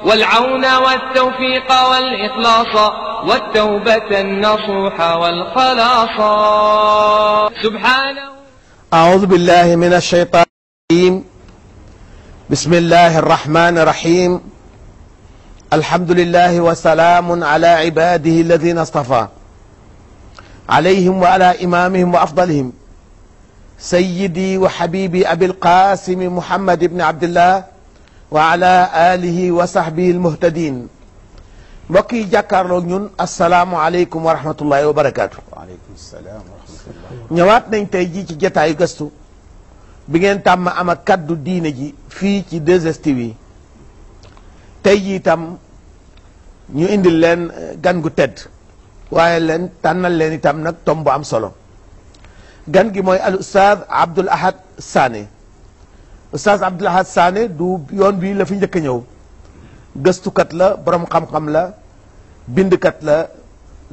والعون والتوفيق والإخلاص والتوبة النصوح والخلاص سبحانه. أعوذ بالله من الشيطان الرجيم. بسم الله الرحمن الرحيم. الحمد لله وسلام على عباده الذين اصطفى عليهم وعلى إمامهم وأفضلهم سيدي وحبيبي أبي القاسم محمد بن عبد الله وعلى آله وصحبه المهتدين. mbokk yi jàkkaarloog ñun asalaamualeykum wa rahmatullahi wa barakaatu. waaleykum salaam wa rahmatullah. ñëwaat nañ tey jii ci jotaayu gëstu bi ngeen tàmm am ak kaddu diine ji fii ci 2STV yi tey jii itam ñu indil leen gan gu tedd waaye leen tànnal leen itam nag tom bu am solo. gan gi mooy al ustaaz Abdoul Ahad Sané. Oustaz Abdoul Ahad Sané du yoon bii la fi njëkk a ñëw gëstukat la borom xam-xam la bindkat la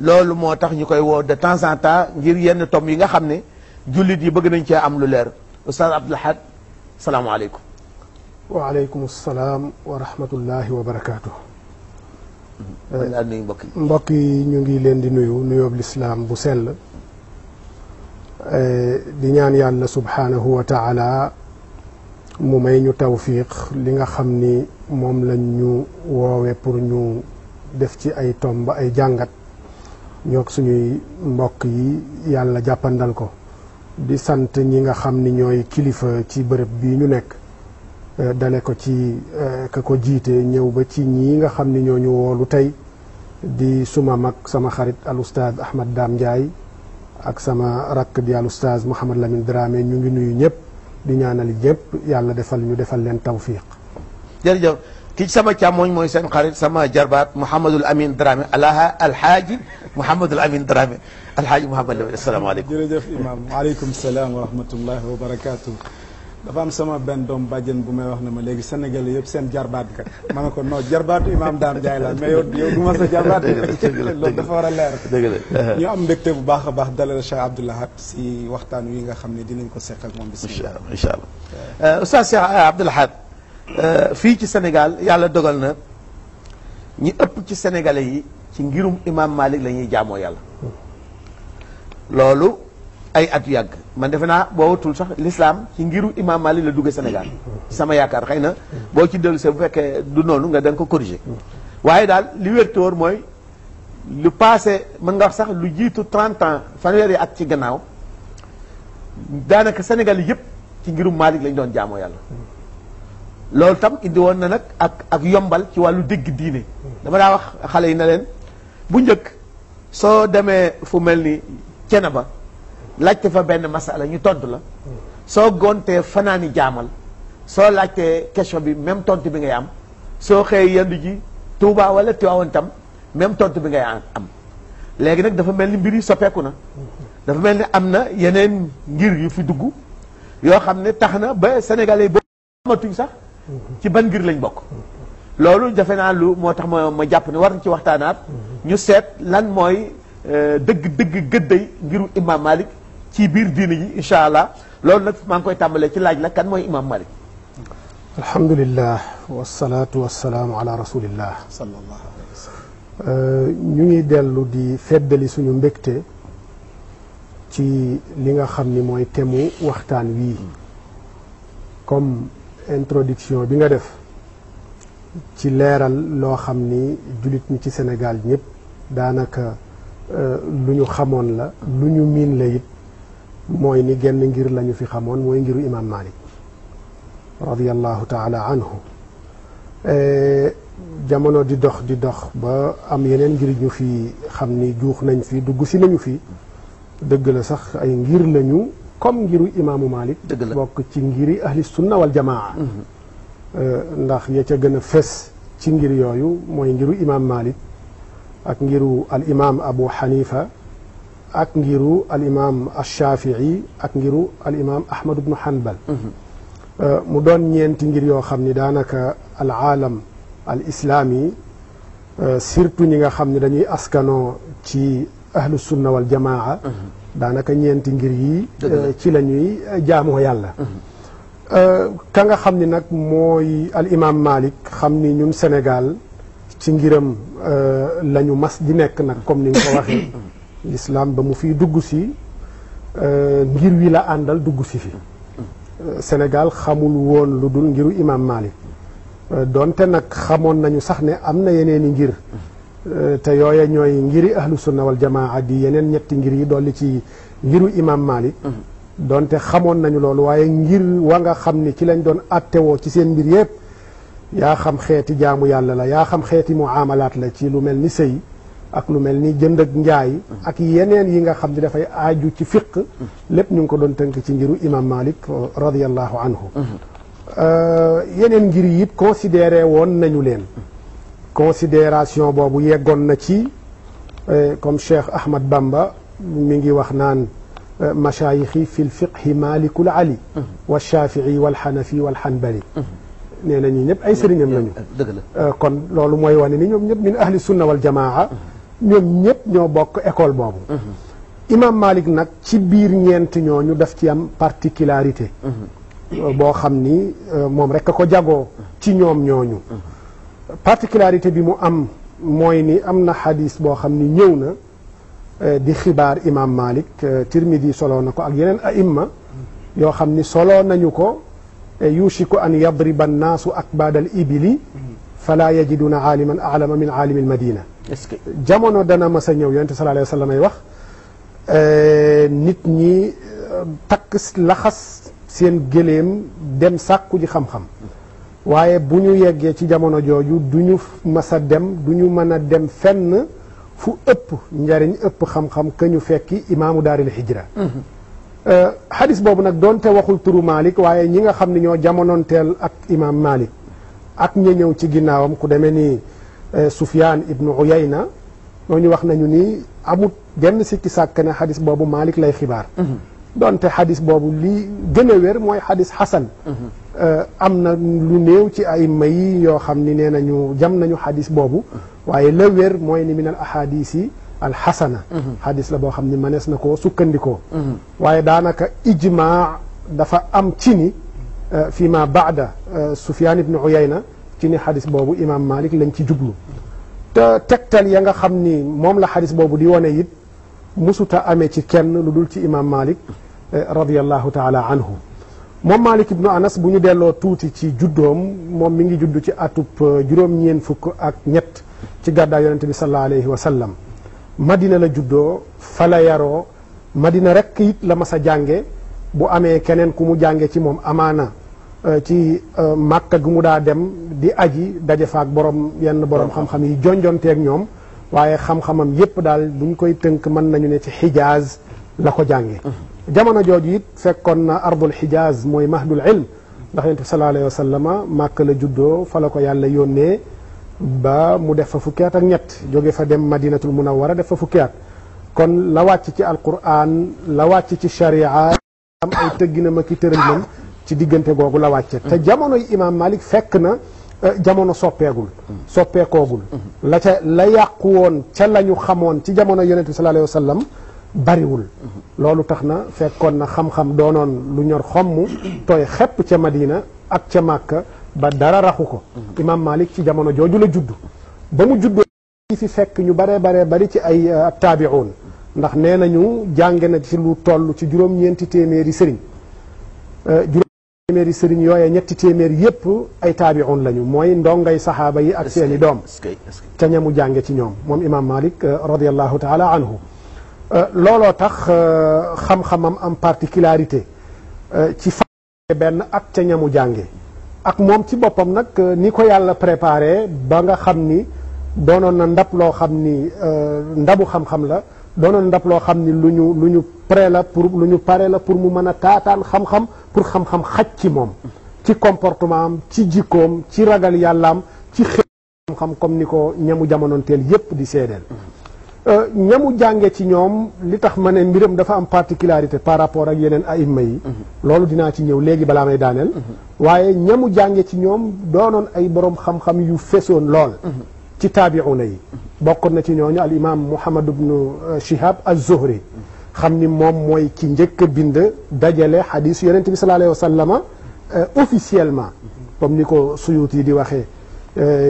loolu moo tax ñu koy woo de temps en temps ngir yenn tom yi nga xam ne jullit yi bëgg nañ cee am lu leer Oustaz Abdoul Ahad salaamaaleykum. waaleykum salaam wa rahmatullahi wa barakaatu. mbokk yi ñu ngi leen di nuyu nuyoob lislaam bu sell di ñaan yàlla subhaanahu wa taala mu may ñu tawfiq li nga xam ni moom lañ ñu woowe pour ñu def ci ay tomb ay jàngat ñoog suñuy mbokk yi yàlla jàppandal ko di sant ñi nga xam ni ñooy kilifa ci bërëb bii ñu nekk dale ko ci ka ko jiite ñëw ba ci ñii nga xam ni ñoo ñu woolu tey di suma mag sama xarit al oustaz Ahmad Dame Ndiaye ak sama rakk di al oustaz Mouhamad Lamine Dramé ñu ngi nuyu ñëpp di ñaanal ñëpp yàlla defal ñu defal leen tawfiq. jërëjëf kii sama càmmoñ mooy seen xarit sama jarbaat Mouhamadul Amin Dramé alhaaji Mouhamadul Amin Dramé alhaaji Mouhamad Lamine asalaamaaleykum. jërëjëf imam waaleykum salaam wa rahmatullahi wa barakaatu. dafa am sama benn doom bàjjen bu may wax ne ma léegi Sénégal yëpp seen jarbaat ka ma ne ko non jarbaatu imam Dame Ndiaye la mais yow du ma sa jarbaat loolu dafa war a leer. dëgg la ñu am mbégte bu baax a baax dalal Cheikh Abdoul Ahad si waxtaan wi nga xam ne dinañ ko seq ak moom bismillah incha allah Oustaz Cheikh Abdoul Ahad fii ci Sénégal yàlla dogal na ñi ëpp ci sénégalais yi ci ngirum imam Malik la ñuy jaamoo yàlla loolu ay at yu yàgg man defe naa boo wutul sax l'islam ci ngiru imam Malik la dugge Sénégal sama yaakaar xëy na boo ci dellu see bu fekkee du noonu nga danga ko corriger waaye daal li wér te wóor mooy lu passé mën nga wax sax lu jiitu 30 ans fanweeri at ci gannaaw daanaka Sénégal yëpp ci ngirum Malik lañ doon jaamoo yàlla loolu tam indi woon na nag ak yombal ci wàllu dégg diine dama daa wax xale yi na leen bu njëkk soo demee fu mel ni Cenaba laajte fa benn masala ñu tontu la soo gontee fanaani jaamal soo laajtee question bi même tontu bi ngay am soo xëyee yendu ji Touba wala Tiwaawan tam même tontu bi ngay am léegi nag dafa mel ni mbir yi soppeeku na dafa mel ni am na yeneen ngir yu fi dugg yoo xam ne tax na ba sénégalais boo amatuñ sax ci ban ngir lañ bokk loolu defe naa lu moo tax ma jàpp ne war na ci waxtaanaat ñu seet lan mooy dëgg gëdday ngiru imam Malik ci biir diine ji incha allah loolu nag maa ngi koy tàmbalee ci laaj la kan mooy imam Malik. alhamdulillah wasalaatu wasalaamu ala rasulillah sallallahu alayhi wa sallam. ñu ngi dellu di feddali suñu mbégte ci li nga xam ni mooy temu waxtaan wii comme introduction bi nga def ci leeral loo xam ni jullit ñi ci Sénégal ñëpp daanaka lu ñu xamoon la lu ñu miin la it mooy ni genn ngir lañu fi xamoon mooy ngiru imam Malik radiyallahu taala anhu. jamono di dox ba am yeneen ngir ñu fi xam ni juux nañ fi dugg si nañu fi dëgg la sax ay ngir lañu comme ngiru imaamu Malik bokk ci ngiri ahli sunna wal jamaa ndax ya ca gën a fes ci ngir yooyu mooy ngiru imam Malik ak ngiru al imam Abu Hanifa ak ngiru al imam Ashafii ak ngiru al imam Ahmad ibnu Hanbal mu doon ñeenti ngir yoo xam ni daanaka al aalam al islaami surtout ñi nga xam ni dañuy askanoo ci ahlu sunna wal jamaa daanaka ñeenti ngir yi ci la ñuy jaamoo yàlla ka nga xam ni nag mooy al imam Malik xam ni ñun Sénégal ci ngiram la ñu mas di nekk nag comme ni nga ko waxee l'islam ba mu fiy dugg si ngir wi la àndal dugg si fi Sénégal xamul woon lu dul ngiru imam Malik donte nag xamoon nañu sax ne am na yeneeni ngir te yooye ñooy ngiri ahlu sunna wal jamaa di yeneen ñetti ngir yi dolli ci ngiru imam Malik donte xamoon nañu loolu waaye ngir wa nga xam ni ci lañ doon attewoo ci seen mbir yëpp yaa xam xeeti jaamu yàlla la yaa xam xeeti muamalaat la ci lu mel ni sëy ak lu mel ni jënd ak njaay ak yeneen yi nga xam ni dafay aaju ci fiq lépp ñu ngi ko doon tënk ci ngiru imam Malik radiyallahu anhu yeneen ngir yi it considéré woon nañu leen considération boobu yeggoon na ci comme Cheikh Ahmad Bamba mi ngi wax naan mashayixi fi lfiqhi malikul ali wa shafii wal xanafi wal xanbali nee na ñi ñëpp ay sëriñam lañu kon loolu mooy wane ni ñoom ñëpp min ahli sunna wal jamaa ñoom ñëpp ñoo bokk école boobu imam Malik nag ci biir ñeent ñooñu daf ci am particularité boo xam ni moom rek a ko jagoo ci ñoom ñooñu particularité bi mu am mooy ni am na xadis boo xam ni ñëw na di xibaar imam Malik Tirmidi soloo na ko ak yeneen aimma yoo xam ni soloo nañu ko yushiku an yadriba annaasu akbaad al ibili fala yajiduna aaliman alama min aalimi al madina jamono dana mas a ñëw yonente sallallahu alayhi wa sallam ay wax nit ñi takk laxas seen gëléem dem sàkku ji xam-xam waaye bu ñu yeggee ci jamono jooju du ñu mas a dem du ñu mën a dem fenn fu ëpp njariñ ëpp xam-xam ka ñu fekki imaamu daaril hijra xadis boobu nag doonte waxul turu Malik waaye ñi nga xam ne ñoo jamonoonteel ak imaam Malik ak ña ñëw ci ginnaawam ku demee ni Sufyaan ibnu Uyayna ñooñu wax nañu ni amut genn sikki sàkk ne xadis boobu Malik lay xibaar donte xadis boobu li gën a wér mooy xadis xasan am na lu néew ci ay may yoo xam ni nee nañu jam nañu xadis boobu waaye la wér mooy ni min al ahadis yi al xasana xadis la boo xam ni mënees na koo sukkandikoo waaye daanaka ijmaa dafa am ci ni fi ma baada Sufyaan ibnu Uyayna ci ni xadis boobu imam Malik lañ ci jublu te tegtal ya nga xam ni moom la xadis boobu di wone it musuta amee ci kenn lu dul ci imam Malik radiyallahu taala anhu moom Malik ibnu Anas bu ñu delloo tuuti ci juddoom moom mi ngi judd ci atub juróom-ñeen fukk ak ñett ci gàddaay yonente bi sallallahu alayhi wa sallam Madina la juddoo fa la yaroo Madina rekk it la mas a jànge bu amee keneen ku mu jànge ci moom amaana ci Màkka gu mu daa dem di aji daje faak borom yenn borom xam-xam yi jonjonteeg ñoom waaye xam-xamam yépp daal buñ koy tënk mën nañu ne ci Xijaaz la ko jànge jamono jooju it fekkoon na ardul Xijaaz mooy mahdul ilm ndax yonent bi sallallahu alayhi wa sallama Màkka la juddoo fa la ko yàlla yónnee ba mu def fa fukki at ak ñett jóge fa dem Madinatul Munawwara def fa fukki at kon la wàcc ci alquran la wàcc ci sharia am ay tëgginam ak i tëralinam ci diggante googu la wàcce te jamonoy imam Malik fekk na jamono soppeekoogul la yàqu woon ca la ñu xamoon ci jamono yonent bi sallallahu alayhi wa sallam bariwul loolu tax na fekkoon na xam-xam doonoon lu ñor xomm tooy xepp ca Madina ak ca Màkka ba dara raxu ko imam Malik ci jamono jooju la judd ba mu juddoo fi fekk ñu bari ci ay taabi'un ndax nee nañu jànge na ci lu toll ci juróom-ñeenti téeméeri sëriñ téeméeri sëriñ yooye ñetti téeméer yépp ay taabi'un lañu mooy ndongay saxaaba yi ak seeni doom ca ñamu jànge ci ñoom moom imam Malik radiyallahu taala anhu looloo tax xam-xamam am particularité ci fa benn ak ca ñamu jànge ak moom ci boppam nag ni ko yàlla préparé ba nga xam ni doonoon na ndab loo xam ni ndabu xam-xam la doonoon ndab loo xam ni lu ñu pare la pour mu mën a taataan xam-xam pour xam-xam xaj ci moom ci comportement am ci jikkoom ci ragal yàllaam ci xam-xam comme ni ko ñamu jamonoonteel yépp di seedeel ñamu jànge ci ñoom li tax ma ne mbiram dafa am particularité par rapport ak yeneen aïmma yi loolu dinaa ci ñëw léegi balaa may daaneel waaye ñamu jànge ci ñoom doonoon ay borom xam-xam yu fesoon lool ci taabi'una yi bokkoon na ci ñooñu al imam Muhammad ibnu Shihab az-Zuhri xam ni moom mooy ki njëkk a bind dajale xadiis yonent bi sallallahu alayhi wa sallama officiellement comme ni ko Suyuti di waxee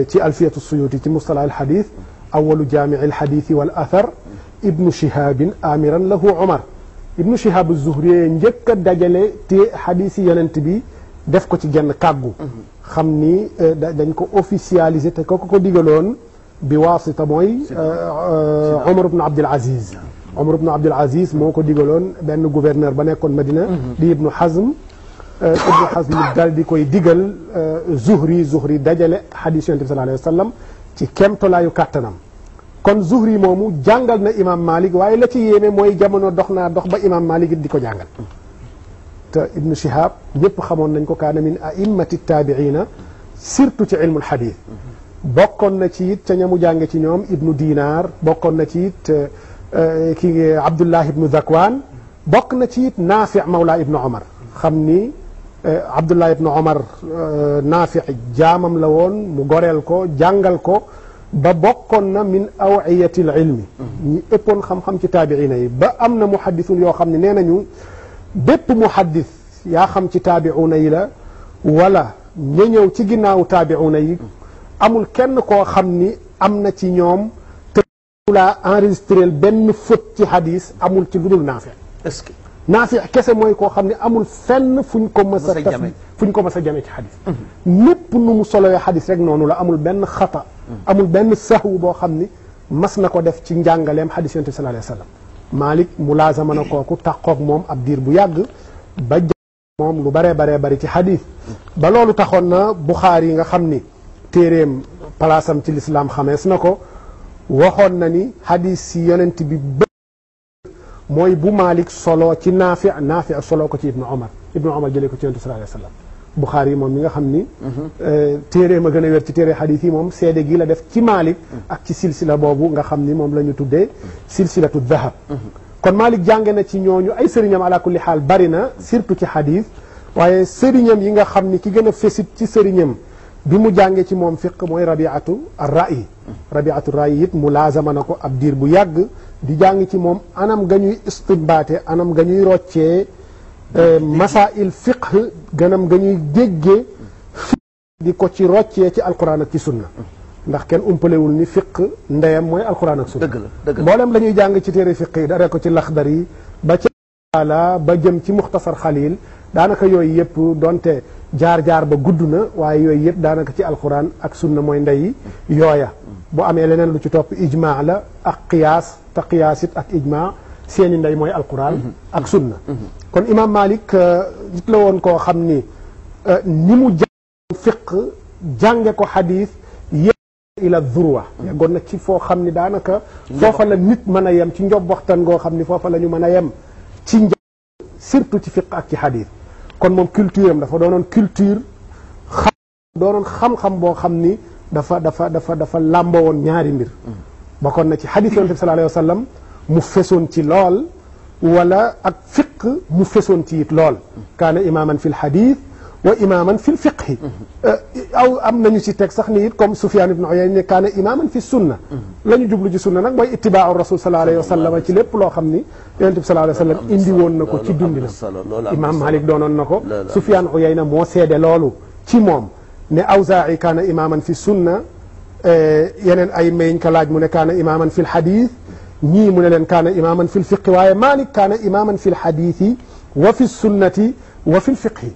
ci alfiyatu Suyuti ci mustalah al hadith awalu jaami'i al hadith wal athar ibnu shihabin amiran lahu Omar ibnu Shihab az-Zuhri njëkk a dajale te hadith yi yonent bi def ko ci genn kàggu xam ni dañ ko officialiser te ko digaloon bi waasita mooy Omar ibn Abdul Aziz Omar ibn Abdul Aziz moo ko digaloon benn gouverneur ba nekkoon Madina di Ibnu Hazm Ibnu Hazm dal di koy digal Zuhri dajale hadith yonent bi sallallahu alayhi wa sallam ci kemtolaayu kàttanam kon Zuhri moomu jàngal na imam Malik waaye la ci yéeme mooy jamono dox ba imam Malik it di ko jàngal te Ibnu Shihab ñëpp xamoon nañ ko kaana min a'immati taabiina surtout ci ilmul hadith bokkoon na ci it ca ñamu jànge ci ñoom Ibnu Dinar bokkoon na ci it kii Abdullah Ibnu Zakwan bokk na ci it Naafi mawla Ibnu Omar xam ni Abdullah Ibnu Omar Naafi jaamam la woon mu goreel ko jàngal ko ba bokkoon na min awiyatil ilmi ñi ëppoon xam-xam ci taabiina yi ba am na muhaddisun yoo xam ne nee nañu bépp muhaddis yaa xam ci taabiuna yi la wala ña ñëw ci ginnaaw taabiuna yi amul kenn koo xam ni am na ci ñoom te laa enregistré benn faute ci hadis amul ci lu dul Naafi est-ce que Naafi kese mooy koo xam ne amul fenn fuñ ko mës a jame ci hadis lépp nu mu soloyee hadis rek noonu la amul benn xata amul benn sahwu boo xam ni mas na ko def ci njàngaleem hadis yonent bi sallallahu alayhi wa sallam Malik mulaazama na kooku taqoog moom ab diir bu yàgg ba moom lu baree bari ci hadith ba loolu taxoon na Buxaari yi nga xam ni téeréem palaasam ci lislaam xamees na ko waxoon na ni hadith si yonent bi mooy bu Malik solo ci Naafi solo ko ci Ibnu Omar jëlee ko ci yonent sallallahu alayhi wa sallam Buxaari yi moom mi nga xam ni téere ma gën a wér ci téere xadiis yi moom seede gi la def ci Malik ak ci silsila boobu nga xam ni moom la ñu tuddee silsilatu dahab kon Malik jànge na ci ñooñu ay sëriñam ala kulli xaal bari na surtout ci xadiis waaye sëriñam yi nga xam ni ki gën a fesit ci sëriñam bi mu jànge ci moom fiq mooy Rabiatu ar-Ra'i it mu laazama na ko ab diir bu yàgg di jàng ci moom anam ga ñuy istinbaate anam ga ñuy roccee masail fiqh ganam ga ñuy déggee di ko ci roccee ci alquran ak ci sunna ndax kenn umpalewul ni fiqh ndeyam mooy alquran ak sunna dëgg mboolem la ñuy jàng ci téere fiqh yi dara ko ci Laxdari ba ci ala ba jëm ci Muxtasar Xalil daanaka yooyu yëpp donte jaar-jaar ba gudd na waaye yooyu yëpp daanaka ci alquran ak sunna mooy ndey yooya bu amee leneen lu ci topp ijmaa la ak qiyaas te qiyaas it ak ijmaa seeni ndey mooy alquran ak sunna kon imam Malik nit la woon koo xam ni mu jàng fiq jànge ko xadis yéeg ila dhurwa yeggoon na ci foo xam ni daanaka foofa la nit mën a yem ci njob waxtaan goo xam ni foofa la ñu mën a yem ci njàng surtout ci fiq ak ci xadis kon moom culture am dafa doonoon culture xam-xam boo xam ni dafa làmbo woon ñaari mbir bokkoon na ci xadis yonent bi sallallahu alayhi wa sallam mu fesoon ci lool wala ak fiq mu fesoon ci it lool kaana imaman fi lxadith wa imaman fi lfiqhi aw am nañu ci teg sax ni it comme Sufyan ibn Uyayna ne kaana imaman fi sunna la ñu jublu ci sunna nag mooy ittibaau rasul sallallahu alayhi wa sallam ci lépp loo xam ni yonent bi sallallahu alayhi wa sallam indi woon na ko ci dundina imam Malik doonoon na ko Sufyan Uyayna moo seede loolu ci moom ne Awzaa'i kaana imaman fi sunna yeneen ay mayiñ ka laaj mu ne kaana imaman fi lxadith ñii mu ne leen kaana imaman fi lfiqhi waaye Malik kaana imaman fi lxadithi wa fi sunnati wa fi lfiqhi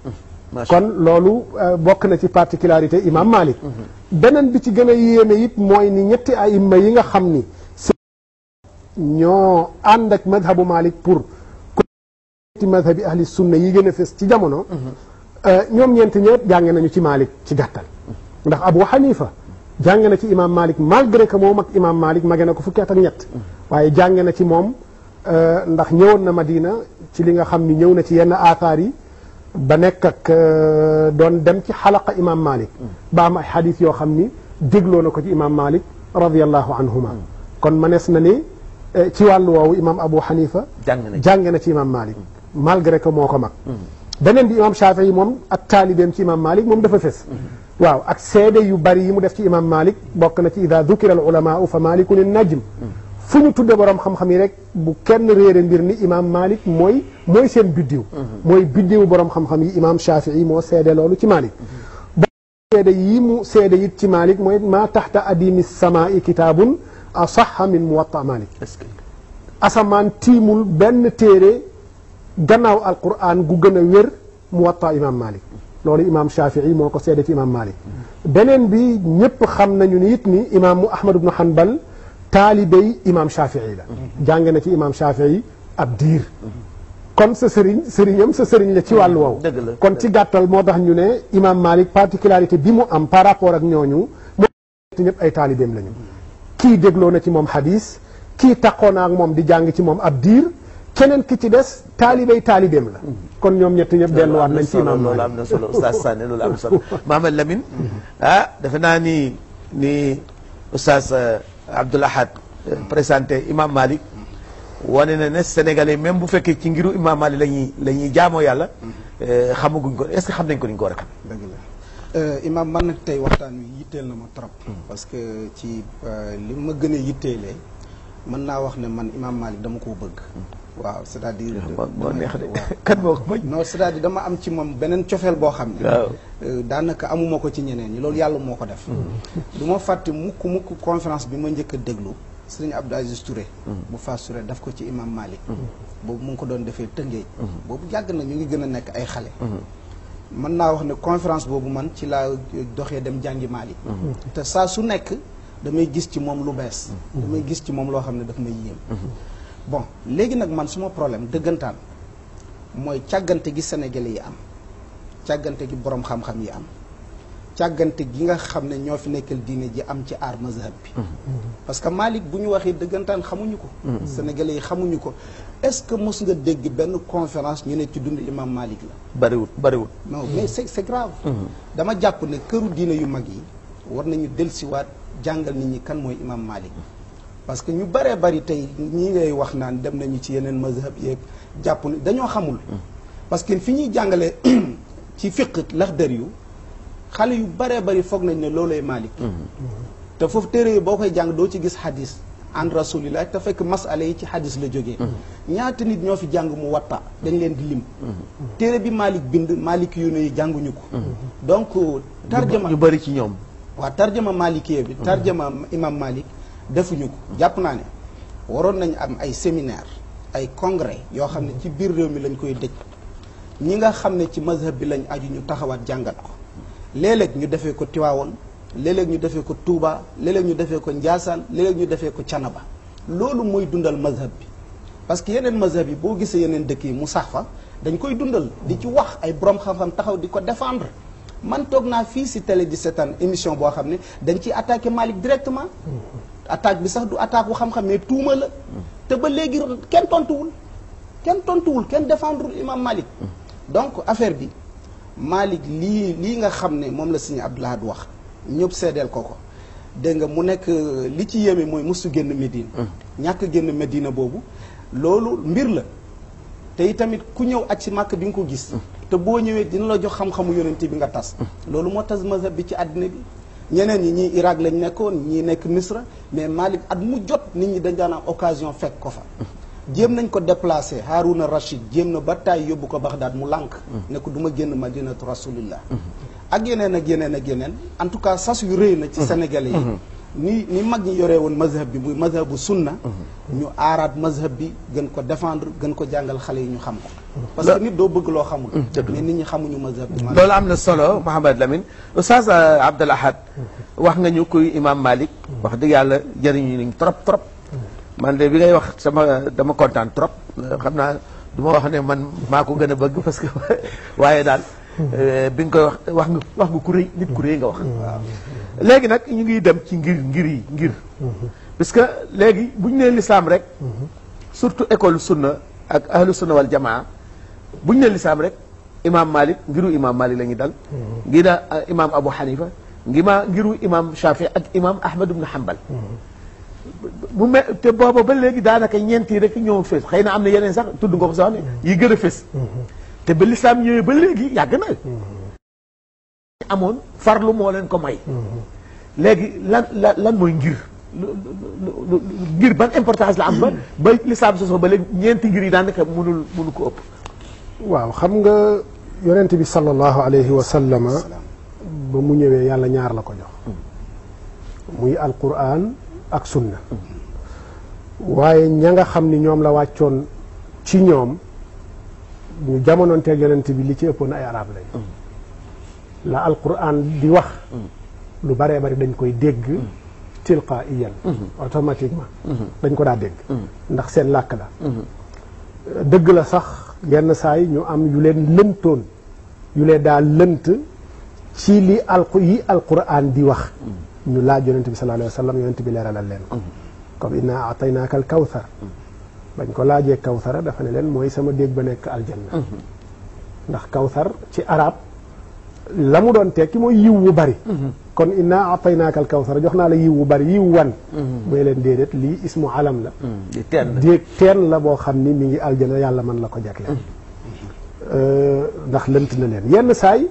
kon loolu bokk na ci particularité imam Malik beneen bi ci gën a yéeme it mooy ni ñetti aïmma yi nga xam ni ñoo ànd ak madhabu Malik pour ci madhabi ahli sunna yi gën a fës ci jamono ñoom ñeenti ñëpp jànge nañu ci Malik ci gàttal ndax Abu Hanifa jànge na ci imam Malik malgré que moom ak imam Malik mage na ko fukki at ak ñett waaye jànge na ci moom ndax ñëwoon na Madina ci li nga xam ni ñëw na ci yenn aathaar yi ba nekk ak doon dem ci xalaqa imam Malik ba am ay xadis yoo xam ni dégloo na ko ci imam Malik radiyallahu anhuma kon manees na ni ci wàllu woowu imam Abu Hanifa jànge na ci imam Malik malgré que moo ko mag beneen bi imam Shafii moom ak taalibeem ci imam Malik moom dafa fes waaw ak seede yu bari yi mu def ci imam Malik bokk na ci ida dukira al ulamaau fa malikun najm fu ñu tudde borom xam-xam yi rek bu kenn réere mbir ni imam Malik mooy seen biddiw mooy biddiwu borom xam-xam yi imam Shafii moo seede loolu ci Malik seede yi mu seede it ci Malik mooy maa taxta adimi samaa'i kitaabun asaxa min muwatta Malik asamaan tiimul benn téere gannaaw alquran gu gën a wér muwatta imam Malik loolu imam Shafii moo ko seede ci imam Malik beneen bi ñëpp xam nañu ni it ni imaamu Ahmad ibnu Hanbal taalibey imam Shafii la jàng na ci imam Shafii ab diir kon sa sëriñam sa sëriñ la ci wàllu woowu kon ci gàttal moo tax ñu ne imam Malik particularité bi mu am par rapport ak ñooñu moo ñëpp ay taalibeem lañu kii dégloo na ci moom hadis kii taqoo na ak moom di jàng ci moom ab diir keneen ki ci des taalibeem la kon ñoom ñett ñëpp delluwaat nañ ci imam Malik loolu am na solo Oustaz Sané loolu am na solo Mohamed Lamine defe naa ni Oustaz Abdoul Ahad présenté imam Malik wane na ne Sénégalais même bu fekkee ci ngiru imam Malik la ñuy jaamoo yàlla xamaguñ ko est-ce que xam nañ ko ni ñu ko war a xam. dëgg la imam man nag tey waxtaan wi yitteel na ma trop. parce que ci li ma gën a yitteelee mën naa wax ne man imam Malik dama koo bëgg. waaw c'est-à-dire. moo neex de kan moo ko bañ. non c'est-à-dire dama am ci moom beneen cofeel boo xam ne. waaw daanaka amuma ko ci ñeneen ñi loolu yàlla moo ko def. du ma fàtte mukk conférence bi ma njëkk a déglu Sëriñ Abdou Aziz Touré. bu Fass Touré daf ko ci imam Malik. boobu mu ngi ko doon defee Tëngéej. boobu yàgg na ñu ngi gën a nekk ay xale. mën naa wax ne conférence boobu man ci laa doxee dem jàngi Malik. te saa su nekk damay gis ci moom lu bees. damay gis ci moom loo xam ne daf may yéem. bon léegi nag man suma problème dëggantaan mooy càggante gi Sénégalais yi am càggante gi borom xam-xam yi am càggante gi nga xam ne ñoo fi nekkal diine ji am ci aar mazhab bi parce que Malik bu ñu waxee dëggantaan xamuñu ko Sénégalais yi xamuñu ko est-ce que mos nga dégg benn conférence ñu ne ci dund imam Malik la bariwut non mais c'est grave dama jàpp ne këru diine yu mag yi war nañu dellusiwaat jàngal nit ñi kan mooy imam Malik parce que ñu bëree bëri tey ñi ngay wax naan dem nañu ci yeneen mazhab yeeg jàpp ni dañoo xamul parce que fi ñuy jàngale ci fiqh Laxdari yu xale yu bëree bëri foog nañ ne loolay Malik te foofu téere yi boo koy jàng doo ci gis hadis an rasulillah te fekk masala yi ci hadis la jógee ñaata nit ñoo fi jàng mu watta dañ leen di lim téere bi Malik bind Malik yu ne yi jànguñu ko donc tarjama ñu bëri ci ñoom waaw tarjama Malikiye bi tarjama imam Malik defuñu ko jàpp naa ne waroon nañu am ay séminaire ay congrès yoo xam ne ci biir réew mi lañ koy dëj ñi nga xam ne ci mazhab bi lañ aju ñu taxawaat jàngat ko léeg-léeg ñu defee ko Tiwaawoon léeg-léeg ñu defee ko Touba léeg-léeg ñu defee ko Njaasaan léeg-léeg ñu defee ko Canaba loolu mooy dundal mazhab bi parce que yeneen mazhab yi boo gisee yeneen dëkk yi mu sax fa dañ koy dundal di ci wax ay borom xam-xam taxaw di ko défendre man toog naa fii si télé di seetaan émission boo xam ne dañ ciy attaqué Malik directement attaque bi sax du attaque bu xam-xam mais tuuma la te ba léegi kenn tontuwul kenn défendre imam Malik donc affaire bi Malik lii nga xam ne moom la Sëriñ Abdou Lahad wax ñëpp seedeel ko dégg nga mu nekk li ci yéeme mooy mosu génn Médine ñàkk génn Médina boobu loolu mbir la te itamit ku ñëw aj si Màkk di nga ko gis te boo ñëwee dina la jox xam-xamu yonent bi nga tas loolu moo tas mazhab bi ci àddina bi ñeneen ñi ñii Irak lañ nekkoon ñii nekk Misra mais Malik at mu jot nit ñi dañ daan am occasion fekk ko fa jéem nañ ko déplacé Harouna Rachid jéem na ba taay yóbbu ko Bagdad mu lànk ne ko du ma génn Madinatu Rasulillah ak yeneen en tout cas sas yu rëy na ci Sénégalais yi ni mag ñi yoree woon mazhab bi muy mazhabu sunna ñu aaraat mazhab bi gën ko défendre gën ko jàngal xale yi ñu xam ko parce que nit doo bëgg loo xamul mais nit ñi xamuñu mazhab bi loolu am na solo Mouhamed Lamine Oustaz Abdoul Ahad wax nga ñu kuy imam Malik wax dëgg yàlla jëriñu nañ trop man de bi ngay wax dama kontaan trop xam naa du ma wax ne man maa ko gën a bëgg parce que waaye daal bi nga koy wax nga ku rëy nit ku rëy nga wax léegi nag ñu ngi dem ci ngir parce que léegi bu ñu nee l'islam rek surtout école sunna ak ahlu sunna wal jamaa bu ñu nee l'islam rek imam Malik ngiru imam Malik la ñuy dal ngi na imam Abu Hanifa ngiru imam Shafi ak imam Ahmad ibn Hanbal te booba ba léegi daanaka ñeent yi rek ñoo fës xëy na am na yeneen sax tudd nga ko sax ne yi gën a fës te ba l'islam ñëwee ba léegi yàgg na amoon farlu moo leen ko may léegi lan mooy ngir ngir ban importance la am ba lislaam sosoo ba léegi ñeenti ngir yi daanaka mënu ko ëpp. waaw xam nga yonent bi sallallahu alayhi wa sallama ba mu ñëwee yàlla ñaar la ko jox muy alquran ak sunna waaye ña nga xam ni ñoom la wàccoon ci ñoom ñu jamonoonteeg yonent bi li ci ëppoon ay arab lañ la alquran di wax lu baree bari dañ koy dégg tilqaiyan automatiquement dañ ko daa dégg ndax seen làkk la dëgg la sax yenn saa yi ñu am yu leen lëntoon yu leen daa lënt ci li alquran di wax ñu laaj yonent bi sallallahu alayhi wa sallam yonent bi leeralal leen ko comme inna ataynaaka al kawthar bañ ko laajee kawthara dafa ne leen mooy sama déeg ba nekk aljanna ndax kawthar ci arab la mu doon tekki mooy yiw wu bari kon inna ataynaaka al kawthar jox naa la yiw wu bari yiw wan mooy leen déedéet lii ismu alam la déeg teen la boo xam ni mi ngi aljanna yàlla mën la ko jagleel ndax lënt na leen yenn saay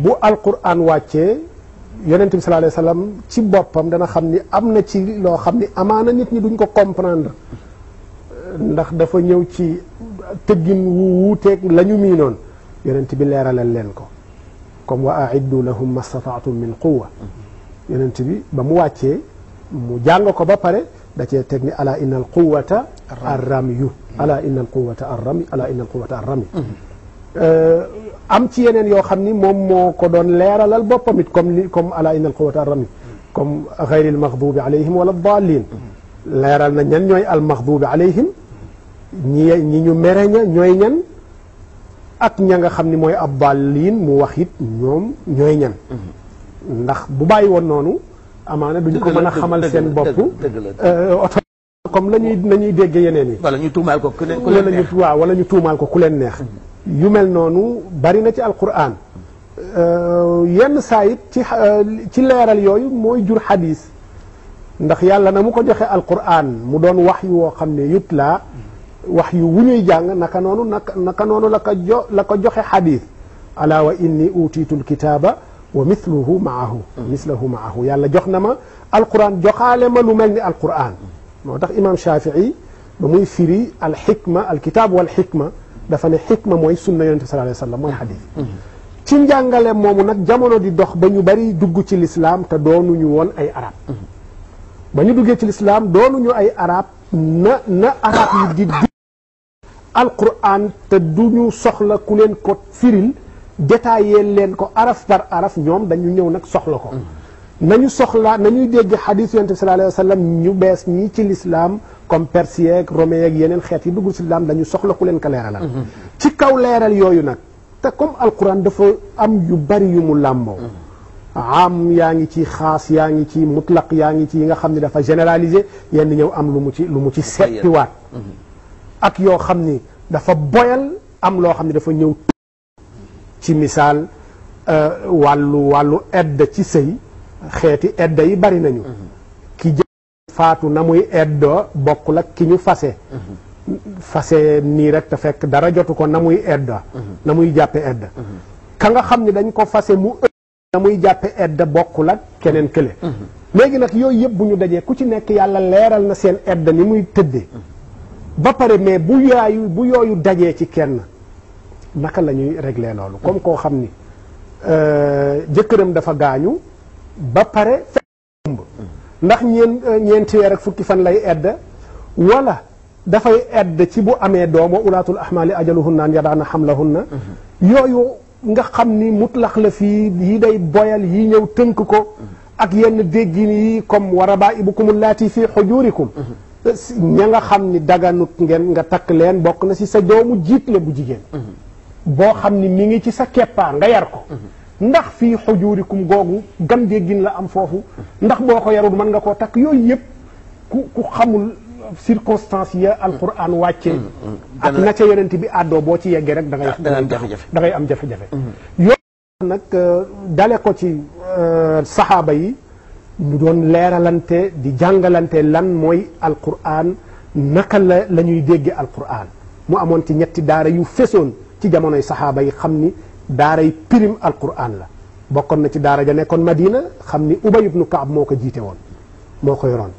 bu alquran wàccee yonent bi sallallahu alayhi wa sallam ci boppam dana xam ni am na ci loo xam ni amaana nit ñi duñ ko comprendre ndax dafa ñëw ci tëggin wu wuuteeg la ñu miinoon yonent bi leeralal leen ko comme wa aiddu lahum mastataatum min quwa yonent bi ba mu wàccee mu jàng ko ba pare da cee teg ni ala inna al quwata arramyu ala inna al quwata arrami ala inna al quwata arrami am ci yeneen yoo xam ni moom moo ko doon leeralal boppam it comme ala inna al quwata arrami comme gayri al maxdubi alayhim wala dallin leeral na ñan ñooy al maxdubi alayhim ñi ñu mere ña ñooy ñan ak ña nga xam ni mooy ab dallin mu wax it ñoom ñooy ñan ndax bu bàyyi woon noonu amaana duñ ko mën a xamal seen bopp oto comme nañuy dégg yeneen yi wala ñu tuumaal ko ku leen neex waaw wala ñu tuumaal ko ku leen neex yu mel noonu bari na ci alquran yenn saa it ci leeral yooyu mooy jur xadis ndax yàlla na mu ko joxe alquran mu doon wax yu woo xam ne yut laa wax yu wu ñuy jàng naka noonu la ko joxe xadis ala wa inni utiitu lkitaaba wa mithluhu maahu yàlla jox na ma alquran joxaale ma lu mel ni alquran moo tax imam Shafii ba muy firi alxikma alkitaab wal xikma dafa ne xikma mooy sunna yonent bi sallallahu alayhi wa sallam mooy xadis ci njàngale moomu nag jamono di dox ba ñu bari dugg ci lislaam te doonuñu woon ay arab ba ñu duggee ci lislaam doonuñu ay arab na arab yi di alquran te duñu soxla ku leen ko firil détaillé leen ko araf par araf ñoom dañu ñëw nag soxla ko nañuy dégg xadis yonent bi sallallahu alayhi wa sallam ñu bees ñi ci lislaam comme perse yeeg romain yeeg yeneen xeet yi duggul ci lislaam dañu soxla ku leen ko leeralal ci kaw leeral yooyu nag te comme alquran dafa am yu bari yu mu làmboo am yaa ngi ci xaas yaa ngi ci mutlaq yaa ngi ci yi nga xam ne dafa généraliser yenn ñëw am lu mu ci seppiwaat ak yoo xam ni dafa boyal am loo xam ne dafa ñëw ci misaal wàllu edda ci sëy xeeti edda yi bari nañu ki faatu na muy eddo bokkul ak ki ñu fase nii rek te fekk dara jotu ko na muy edda na muy jàppe edda ka nga xam ne dañ ko fase mu na muy jàppe edda bokkul ak keneen kële léegi nag yooyu yëpp bu ñu dajee ku ci nekk yàlla leeral na seen edda ni muy tëddee ba pare mais bu yooyu dajee ci kenn naka la ñuy régler loolu comme koo xam ni jëkkëram dafa gaañu ba pare fekk ndax ñeenti weer ak fukki fan lay edda wala dafay edda ci bu amee doom wa ulaatul ahmaali ajaluhunna an yadaana hamlahunna yooyu nga xam ni mutlax la fii yi day boyal yi ñëw tënk ko ak yenn déggin yi comme wa rabaa'ibukum allaati fii xujuurikum ña nga xam ni daganut ngeen nga takk leen bokk na ci sa doomu jiitle bu jigéen boo xam ni mi ngi ci sa keppaa nga yar ko ndax fii xujuurikum googu gan déggin la am foofu ndax boo ko yarul mën nga koo takk yooyu yëpp ku xamul circonstance ya alquran wàcce ak na ca yonent bi àddoo boo ci yeggee rek da ngay am jafe-jafe yooyu nag dale ko ci saxaaba yi ñu doon leeralante di jàngalante lan mooy alquran naka la ñuy dégge alquran mu amoon ci ñetti daara yu fesoon ci jamonoy saxaaba yi xam ni daaray pirim alquran la bokkoon na ci daara ja nekkoon Madina xam ni Ubay ibnu Kaab moo ko jiite woon moo ko yoroon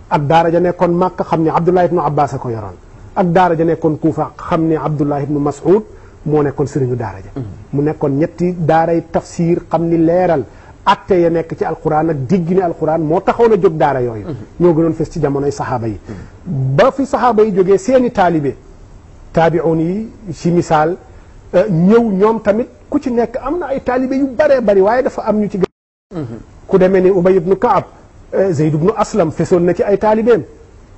ak daara ja nekkoon Makka xam ne Abdullah ibnu Abbas a ko yoroon ak daara ja nekkoon Kuufa xam ne Abdullah ibnu Mas'ud moo nekkoon sëriñu daara ja mu nekkoon ñetti daaray tafsir xam ni leeral atte ya nekk ci alquran ak diggi ni alquran moo taxoon a jóg daara yooyu ñoo gënoon fes ci jamonoy saxaaba yi ba fi saxaaba yi jógee seeni taalibe taabi'un yi ci misaal ñëw ñoom tamit ku ci nekk am na ay taalibe yu baree bari waaye dafa am ñu ci gën ku demee ni Ubay ibnu Kaab Zayd ibnu Aslam fesoon na ci ay taalibeem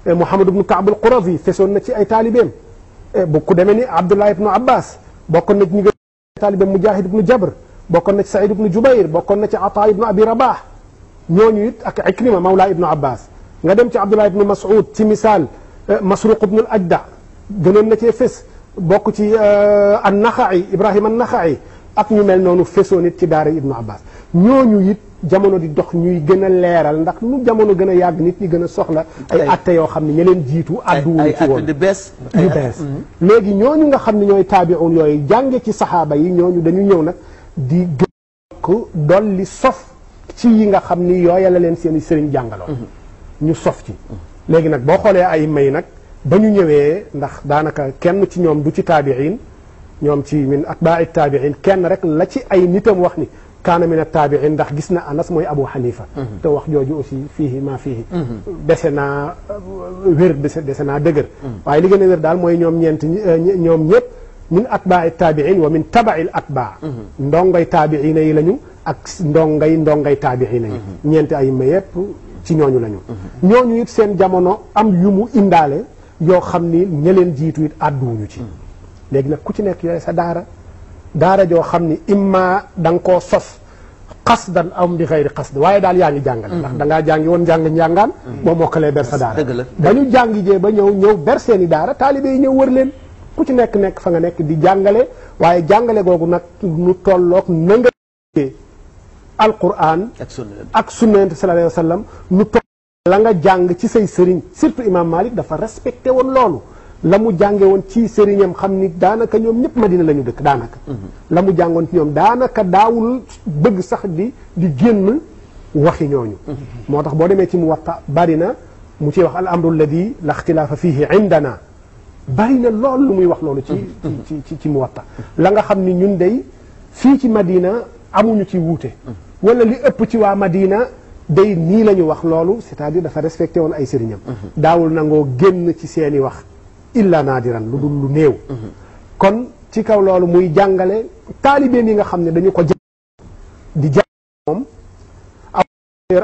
Muhammad ibnu Kaab al-Qurazi fesoon na ci ay taalibeem bu ku demee ni Abdullah ibnu Abbas bokkoon na ci ñu gën taalibeem Mujahid ibnu Jabr bokkoon na ci Saïd ibnu Jubayr bokkoon na ci Ata ibnu Abi Rabah ñooñu it ak Ikrima mawla ibnu Abbas nga dem ci Abdullah ibnu Mas'ud ci misaal Masruq ibnu al-Ajda gënoon na cee fes bokk ci an-Naxa'i Ibrahima an-Naxa'i ak ñu mel noonu fesoon it ci daara ibnu Abbas ñooñu it jamono di dox ñuy gën a leeral ndax lu jamono gën a yàgg nit ñi gën a soxla ay atte yoo xam ne ña leen jiitu àdduwuñu ci woon yu bees léegi ñooñu nga xam ne ñooy taabi'un yooyu jànge ci saxaaba yi ñooñu dañu ñëw nag di gën dolli sof ci yi nga xam ni yooya la leen seen i sëriñ jàngaloon ñu sof ci léegi nag boo xoolee ay may nag ba ñu ñëwee ndax daanaka kenn ci ñoom du ci taabi'in ñoom ci min atbaa'i taabi'in kenn rek la ci ay nitam wax ni kaana min at-taabi'in ndax gis na Anas mooy Abu Hanifa te wax jooju aussi fiihi maa fiihi dese naa wér dese naa dëgër waaye li gën a wér daal mooy ñoom ñoom ñëpp min atbaa'i taabi'in wa min tabaa'il atbaa ndongay taabi'ina yi lañu ak ndongay taabi'ina yi ñeenti ay ma yëpp ci ñooñu lañu ñooñu it seen jamono am yu mu indaale yoo xam ni ña leen jiitu it àdduwuñu ci léegi nag ku ci nekk yooyu sa daara joo xam ni imma da nga koo sos xasdan am bi xayri xasd waaye daal yaa ngi jàngale ndax da ngaa jàngi woon njàngaan boo mokkalee ber sa daara ba ñu jàngi jee ba ñëw ber seeni daara taalibe yi ñëw wër leen ku ci nekk fa nga nekk di jàngale waaye jàngale googu nag nu tolloog na nga alquran ak sunna sallallahu alayhi wa sallam nu toll la nga jàng ci say sëriñ surtout imam Malik dafa respecté woon loolu la mu jànge woon ci sëriñam xam ni daanaka ñoom ñëpp Madina la ñu dëkk daanaka la mu jàngoon ci ñoom daanaka daawul bëgg sax di génn waxi ñooñu moo tax boo demee ci Muwatta bari na mu ciy wax al amru alladi la ixtilaafa fihi indana bari na lool lu muy wax loolu ci Muwatta la nga xam ni ñun day fii ci Madina amuñu ci wuute wala li ëpp ci waa Madina day nii la ñu wax loolu c'est-à-dire dafa respecté woon ay sëriñam daawul nangoo génn ci seeni wax illa naadiran lu dul lu néew kon ci kaw loolu muy jàngale taalibeem yi nga xam ne dañu ko di jàng moom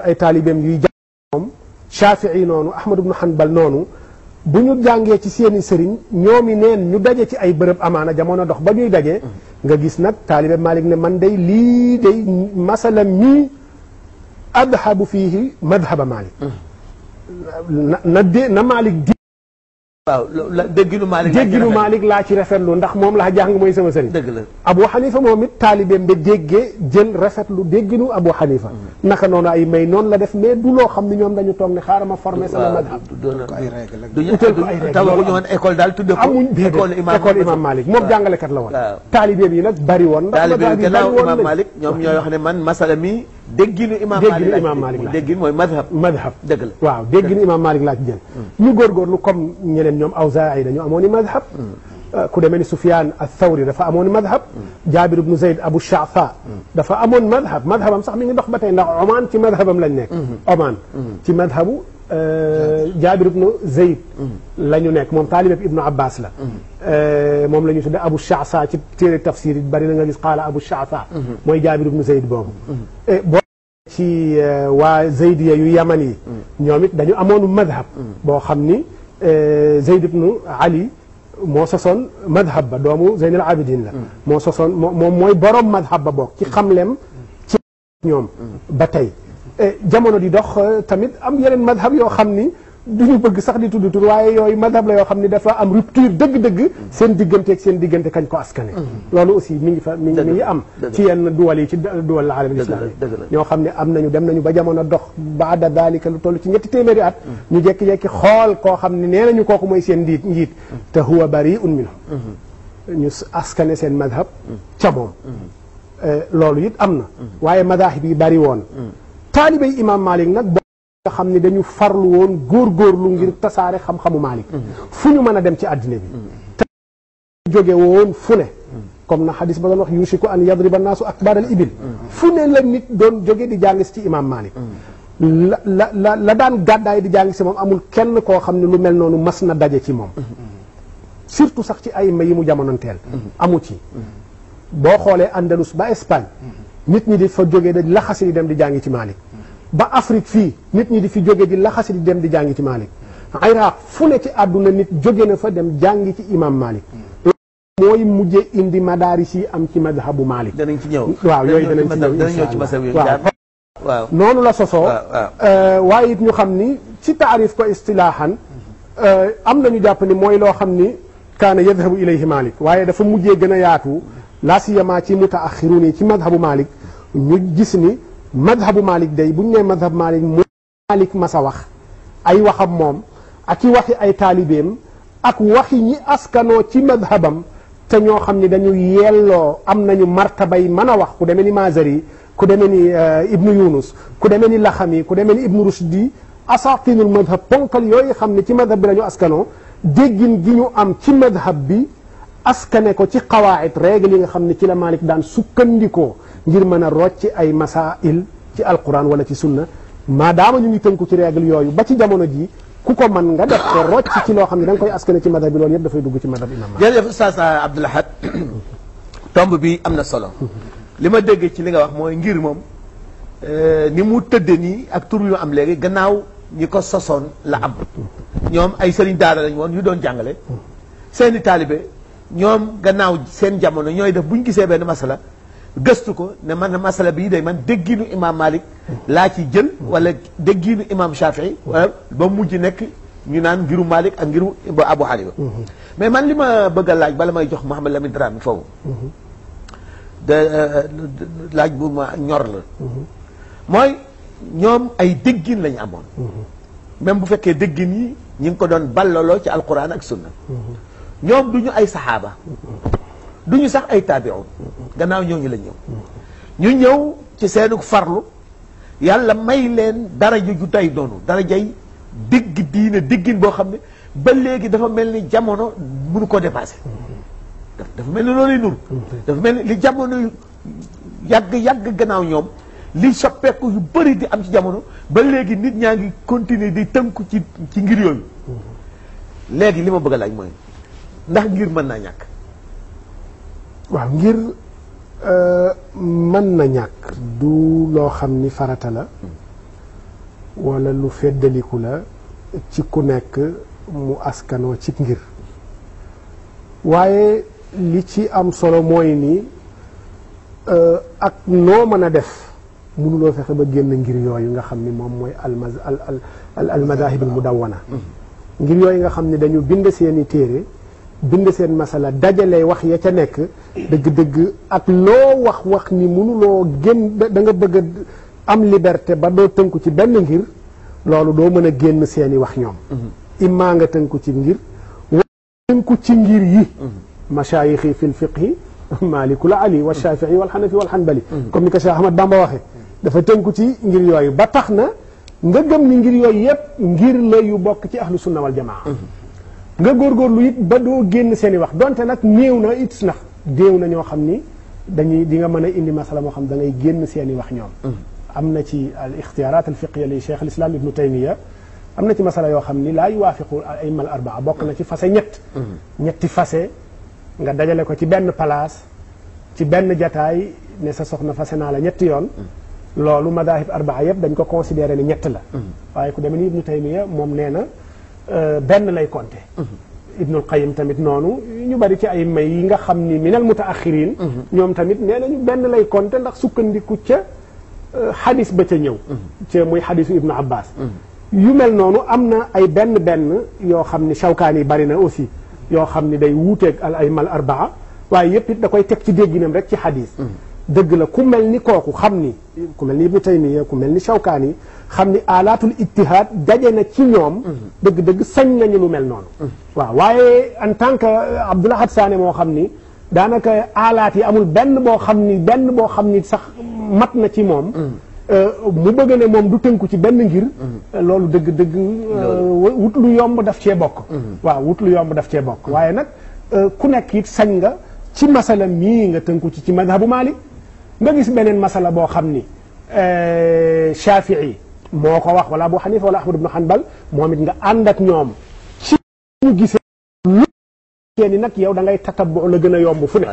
ay taalibeem yuy jàng moom Shafii noonu Ahmad ibnu Hanbal noonu bu ñu jàngee ci seeni sëriñ ñoomi neen ñu daje ci ay bërëb amaana jamono dox ba ñuy daje nga gis nag taalibe Malik ne man day lii day masala mii adhabu fiihi madhaba Malik na Malik waaw dégginu Malik laa ci rafetlu ndax moom laa jàng mooy sama sëriñ dëgg la Abu Hanifa moom it taalibeem ba déggee jël rafetlu dégginu Abu Hanifa naka noonu ay may noonu la def mais du loo xam ne ñoom dañu toog ne xaaral ma formé sama madhab utal ko ay règle tabaxuñu woon école daal tudde ko amuñ école imam Malik moom jàngalekat la woon taalibeem yi nag bari woon ndax gannaaw imam Malik ñoom ñooy wax ne man masala mi dégginu imam Malik la déggin mooy madhab dëgg la waaw dégginu imam Malik laa ci jël ñu góorgóorlu comme ñeneen ñoom Awzaa'i dañu amoon i madhab ku demee ni Sufyaan ath-Thawri dafa amoon i madhab Jaabir ibnu Zayd Abu Sha'tha dafa amoon madhabam sax mi ngi dox ba tey ndax Oman ci madhabam lañ nekk Oman ci madhabu Jaabir ibnu Zayd la ñu nekk moom taalibeb Ibnu Abbas la moom la ñu tudde Abu Sha'tha ci téere tafsir yi bari na nga gis qaala Abu Sha'tha mooy Jaabir ibnu Zayd boobu ci waa Zaydiya yu Yaman yi ñoom it dañu amoon madhab boo xam ni Zayd ibnu Ali moo sosoon madhab ba doomu Zeyn al Abidin la moo sosoon moom mooy borom madhab ba bokk ci xamlem ci ñoom ba tey jamono di dox tamit am yeneen madhab yoo xam ni duñu bëgg sax di tudd tur waaye yooyu madhab la yoo xam ni dafa am rupture dëgg-dëgg seen diggante kañ ko askane loolu aussi mi ngi am ci yenn duwal yi ci duwal alam islami ñoo xam ne dem nañu ba jamono dox baada dalika lu toll ci 200 at ñu jekki-jekki xool koo xam ne nee nañu kooku mooy seen njiit te huwa bari'un minhum ñu askane seen madhab ca moom loolu it am na waaye madahib yi bari woon taalibay imam Malik nag nga xam ni dañu farlu woon góorgóorlu ngir tasaare xam-xamu Maalik fu ñu mën a dem ci àddina bi te jóge woon fu ne comme na xadis ba doon wax yusiku an yadriba naasu akbaral ibil fu ne la nit doon jóge di jàng si ci imam Maalik la daan gàddaay di jàng si moom amul kenn koo xam ne lu mel noonu mas na daje ci moom surtout sax ci ay ma yi mu jamonoonteel amu ci boo xoolee Andalus ba Espagne nit ñi di fa jóge di laxasi di dem di jàngi ci Maalik ba Afrique fii nit ñi di fi jóge di laxasi di dem di jàngi ci Maalik Iraq fu ne ci àdduna nit jóge na fa dem jàngi ci imam Maalik mooy mujjee indi madaaris yi am ci madhabu Maalik danañ ci ñëw waaw yooyu danañ ci ñëw ci masal yi waaw noonu la sosoo waaye it ñu xam ni ci taarif ko istilaahan am nañu jàpp ni mooy loo xam ni kaana yadhabu ilayhi Maalik waaye dafa mujjee gën a yaatu laa siyama ci mutaaxiruun yi ci madhabu Maalik ñu gis ni madhabu Maalik day bu ñu nee madhab Maalik mooy Maalik masa wax ay waxam moom ak i waxi ay taalibeem ak waxi ñi askanoo ci madhabam te ñoo xam ni dañu yelloo am nañu martabay mën a wax ku demee ni Maazari ku demee ni Ibnu Yunus ku demee ni Laxami ku demee ni Ibnu Rushdi asaatinul madhab ponkal yooyu xam ne ci madhab bi lañu askanoo déggin gi ñu am ci madhab bi askane ko ci qawaid règle yi nga xam ne ci la Maalik daan sukkandikoo ngir mën a rocc ay masail ci alquran wala ci sunna maadaama ñu ngi tënku ci règle yooyu ba ci jamono ji ku ko mën nga def ko rocc ci loo xam ne da nga koy askane ci madhab bi loolu yëpp dafay dugg ci madhab imam Maalik. jërëjëf Oustaz Abdoul Ahad tomb bi am na solo li ma dégg ci li nga wax mooy ngir moom ni mu tëdde nii ak tur yu am léegi gannaaw ñi ko sosoon la am ñoom ay sëriñ daara lañ woon yu doon jàngale seeni taalibe ñoom gannaaw seen jamono ñooy def bu ñu gisee benn masala gëstu ko ne man masala bii day man dégginu imam Malik laa ci jël wala dégginu imam Shafii wala ba mujj nekk ñu naan ngiru Malik ak ngiru Abu Hanifa mais man li ma bëgg a laaj bala may jox Mouhamed Lamine Dramé foofu laaj bu ma ñor la mooy ñoom ay déggin lañu amoon même bu fekkee déggin yi ñi ngi ko doon ballaloo ci alquran ak sunna ñoom duñu ay saxaaba duñu sax ay taabi'un gannaaw ñooñu la ñu ñëw ci seenu farlu yàlla may leen daraja ju tey doonu darajay dégg diine déggin boo xam ne ba léegi dafa mel ni jamono mënu ko dépassé dafa mel ni loolu nur dafa mel ni li jamono yàgg gannaaw ñoom li soppeeku yu bëri di am ci jamono ba léegi nit ñaa ngi continuer di tënku ci ngir yooyu léegi li ma bëgg a laaj mooy ndax ngir mën naa ñàkk waaw ngir mën na ñàkk du loo xam ni farata la wala lu feddaliku la ci ku nekk mu askanoo ci ngir waaye li ci am solo mooy ni ak noo mën a def mënuloo fexe ba génn ngir yooyu nga xam ni moom mooy al madahib al mudawwana ngir yooyu nga xam ni dañu bind seeni téere bind seen masala dajale wax ya ca nekk dëgg-dëgg ak loo wax ni mënuloo génn da nga bëgg a am liberté ba doo tënku ci benn ngir loolu doo mën a génn seeni wax ñoom immaa nga tënku ci ngir wa tënku ci ngir yi mashayikhi fi l fiqhi malikul ali wa shafii wal xanafi wal xanbali comme ni ko Cheikh Ahmad Bamba waxee dafa tënku ci ngir yooyu ba tax na nga gëm ni ngir yooyu yépp ngir la yu bokk ci ahlu sunna wal jamaa nga góorgóorlu it ba doo génn seen i wax donte nag néew na it ndax déew na ñoo xam ni dañuy di nga mën a indi masala moo xam da ngay génn seen i wax ñoom am na ci al ixtiyaaraat al fiqhiya li Cheikh al Islam Ibnu Taymiya am na ci masala yoo xam ni laa yuwaafiqu al aimma al arbaa bokk na ci fase ñetti fase nga dajale ko ci benn place ci benn jataay ne sa soxna fase naa la ñetti yoon loolu madahib arbaa yëpp dañ ko considéré ne ñett la waaye ku demee ni Ibnu Taymiya moom nee na benn lay compté Ibnul Qayyim tamit noonu ñu bari ci ay may yi nga xam ni minal mutaaxirin ñoom tamit nee nañu benn lay compté ndax sukkandiku ca xadis ba ca ñëw ca muy xadisu Ibnu Abbas yu mel noonu am na ay benn yoo xam ni Shawkaani yi bari na aussi yoo xam ni day wuuteeg al aymal arbaa waaye yëpp it da koy teg ci dégginam rek ci xadis dëgg la ku mel ni kooku xam ni ku mel ni Ibnu Taymiya ku mel ni Shawkaani xam ni alaatul ijtihaad daje na ci ñoom dëgg-dëgg sañ nañu lu mel noonu waaw waaye en tant que Abdoul Ahad Sané moo xam ni daanaka alaat yi amul benn boo xam ni sax mat na ci moom mu bëgg ne moom du tënku ci benn ngir loolu dëgg-dëgg wut lu yomb daf cee bokk waaw wut lu yomb daf cee bokk waaye nag ku nekk it sañ nga ci masala mii nga tënku ci madhabu Maalik nga gis beneen masala boo xam ni Shafii moo ko wax wala Abu Hanifa wala Ahmad ibn Hanbal moom it nga ànd ak ñoom ci ñu gisee lu ni nag yow da ngay tatabbu la gën a yomb fu ne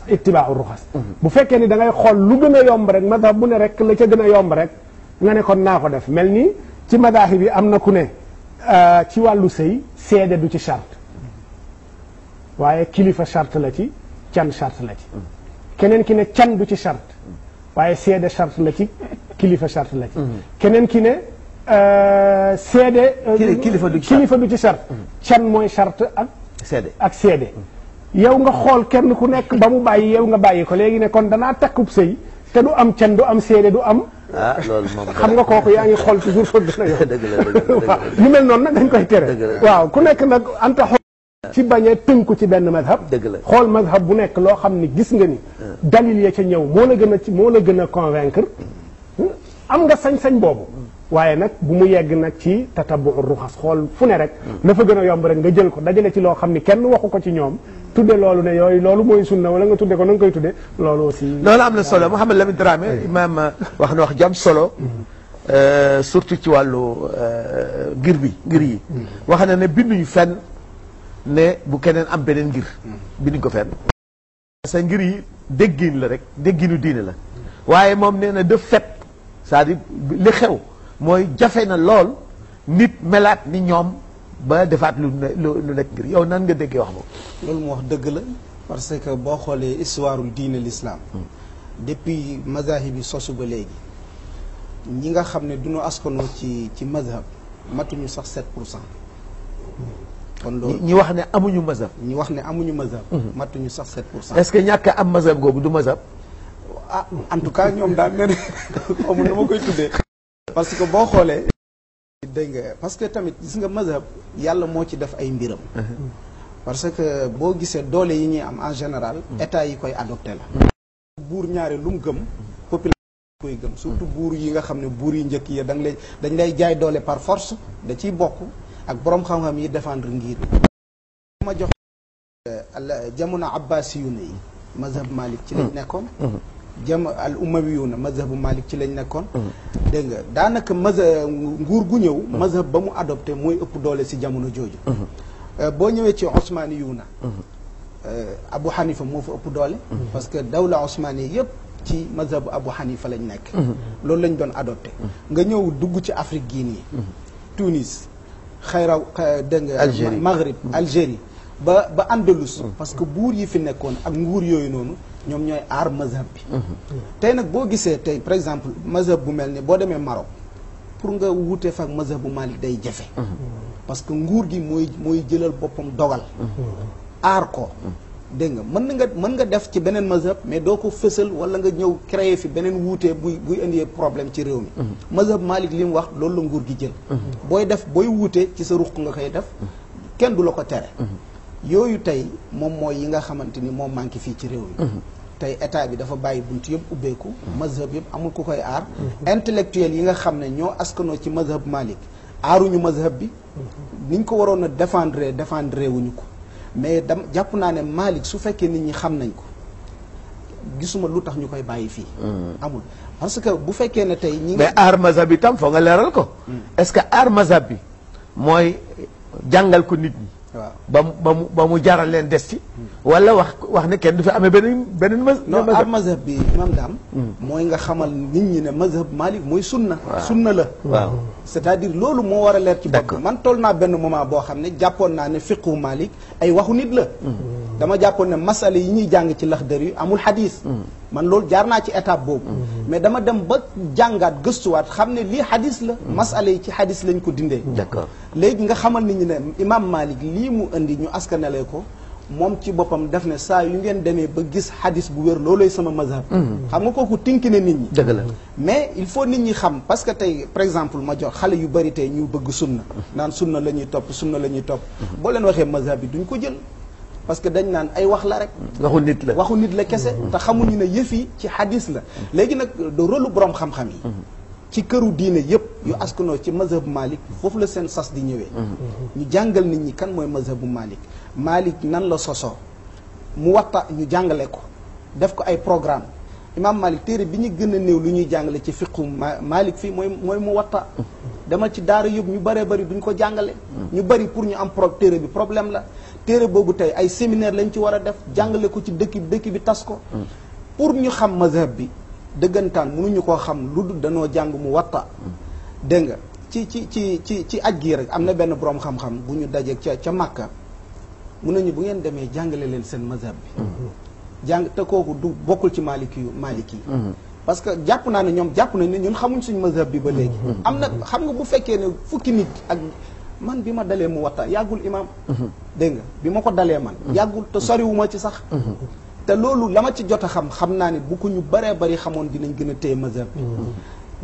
ittibaaul ruxas bu fekkee ni da ngay xool lu gën a yomb rek madhab bu ne rek la ca gën a yomb rek nga ne kon naa ko def mel ni ci madahib bi am na ku ne ci wàllu sëy seede du ci charte waaye kilifa charte la ci can charte la ci keneen ki ne can du ci charte waaye seede charte la ci kilifa charte la ci keneen ki ne seede kilifa du ci charte can mooy charte ak seede yow nga xool kenn ku nekk ba mu bàyyi yow nga bàyyi ko léegi ne kon danaa takkub sëy te du am can du am seede du am loolu moom xam nga kooku yaa ngi xool toujours fa gën a yow waaw yu mel noonu nag dañ koy tere waaw ku nekk nag anta xool ci bañ a tënku ci benn madhab xool madhab bu nekk loo xam ni gis nga ni dalil ya ca ñëw moo la gën a convaincre am nga sañ-sañ boobu waaye nag bu mu yegg nag ci tatabu ruxas xool fu ne rek na fa gën a yomb rek nga jël ko dajale ci loo xam ni kenn waxu ko ci ñoom tudde loolu ne yooyu loolu mooy sunna wala nga tudde ko na nga koy tudde loolu aussi loolu am na solo Mouhamed Lamine Dramé imaam wax na wax jam solo surtout ci wàllu ngir yi wax na ne binduñu fenn ne bu keneen am beneen ngir binduñ ko fenn sa ngir yi déggin la rek dégginu diine la waaye moom nee na de fait c'est-à-dire li xew mooy jafe na lool nit melaat ni ñoom ba defaat lu nekk ngir yow nan nga déggee wax boobu loolu mu wax dëgg la parce que boo xoolee histoireul diine l'islam depuis mazahib yi sosu ba léegi ñi nga xam ne duñu askanoo ci mazhab matuñu sax 7%. kon loolu ñi wax ne amuñu mazhab ñi wax ne amuñu mazhab matuñu sax 7%. est-ce que ñàkk a am mazhab googu du mazhab ah en tout cas ñoom daal ne xamul nu ma koy tuddee parce que boo xoolee dégg nga parce que tamit gis nga mazhab yàlla moo ci def ay mbiram parce que boo gisee doole yi ñuy am en général état yi koy adopté la buur ñaare lu mu gëm population koy gëm surtout buur yi nga xam ne buur yi njëkk yi dañ lay jaay doole par force da ciy bokk ak boroom xam-xam yi défendre ngir ma jox jamono abbasiyuna yi mazhab Malik ci lañ nekkoon al ummawiyuna mazhabu Malik ci lañ nekkoon dégg nga daanaka mazhab nguur gu ñëw mazhab ba mu adopté mooy ëpp doole si jamono jooju boo ñëwee ci osmaniyuna Abu Hanifa moo fa ëpp doole parce que dawla osmani yëpp ci mazhabu Abu Hanifa lañ nekk loolu lañ doon adopté nga ñëw dugg ci Afrique gii nii Tunis xayraw dégg nga Maghrib Algérie ba Andalus parce que buur yi fi nekkoon ak nguur yooyu noonu ñoom ñooy aar mazhab bi tey nag boo gisee tey par exemple mazhab bu mel ni boo demee Maroc pour nga wutee fa ak mazhab bu Malik day jafe parce que nguur gi mooy jëlal boppam dogal aar ko dégg nga mën nga def ci beneen mazhab mais doo ko fësal wala nga ñëw créer fi beneen wuutee buy indi problème ci réew mi mazhab Malik li mu wax loolu la nguur gi jël booy wuutee ci sa ruq nga koy def kenn du la ko tere yooyu tey moom mooy yi nga xamante ni moom manqué fii ci réew mi tey état bi dafa bàyyi bunt yëpp ubbeeku mazhab yëpp amul ku koy aar intellectuel yi nga xam ne ñoo askanoo ci mazhab Malik aaruñu mazhab bi niñ ko waroon a défendre wuñu ko mais jàpp naa ne Malik su fekkee nit ñi xam nañ ko gisuma lu tax ñu koy bàyyi fii amul parce que bu fekkee ne tey ñi mais aar mazhab bi tam foo nga leeral ko est-ce que aar mazhab bi mooy jàngal ko nit ñi waaw ba mu jaral leen des ci wala wax ne kenn du fi amee beneen non ar mazhab bi imam daam mooy nga xamal nit ñi ne mazhab Malik mooy sunna la waaw c'est-à-dire loolu moo war a leer ci bopp man toll naa benn moment boo xam ne jàppoon naa ne fiqhu Malik ay waxu nit la dama jàppoon ne masala yi ñuy jàng ci Laxdari yi amul xadis man loolu jaar naa ci étape boobu mais dama dem ba jàngaat gëstuwaat xam ne lii xadis la masala yi ci xadis lañ ko dindee d'accord léegi nga xamal nit ñi ne imam Malik lii mu indi ñu askanale ko moom ci boppam def ne saa yu ngeen demee ba gis xadis bu wér loolooy sama mazhab xam nga kooku tinki ne nit ñi dëgg la mais il faut nit ñi xam parce que tey par exemple ma jox xale yu bari tey ñu bëgg sunna naan sunna la ñuy topp boo leen waxee mazhab bi duñ ko jël parce que dañ naan ay wax la rek waxu nit la kese te xamuñu ne yëf yi ci hadis la léegi nag de rôle borom xam-xam yi ci këru diine yëpp yu askanoo ci mazhab Malik foofu la seen sas di ñëwee ñu jàngal nit ñi kan mooy mazhabu Malik Malik nan la sosoo mu watta ñu jàngale ko def ko ay programme imam Malik téere bi ñu gën a néew lu ñuy jàngale ci fiqhu Malik fii mooy mu watta demal ci daara yëpp ñu bëree bëri duñ ko jàngale ñu bëri pour ñu am téere bi problème la téere boobu tey ay séminaire lañ ci war a def jàngale ko ci dëkk bi tas ko pour ñu xam mazhab bi dëggantaan mënuñu koo xam lu dul danoo jàng mu watta dégg nga ci aj gii rek am na benn borom xam-xam bu ñu dajeeg ca Makka mun nañu bu ngeen demee jàngale leen seen mazhab bi jàng te kooku du bokkul ci maliki parce que jàpp naa ne ñoom jàpp nañ ne ñun xamuñ suñu mazhab bi ba léegi am na xam nga bu fekkee ne fukki nit ak man bi ma dalee mu watta yàggul imam dégg nga bi ma ko dalee man yàggul te soriwuma ci sax te loolu la ma ci jot a xam naa ne bu ko ñu baree bari xamoon dinañ gën a téye mazhab bi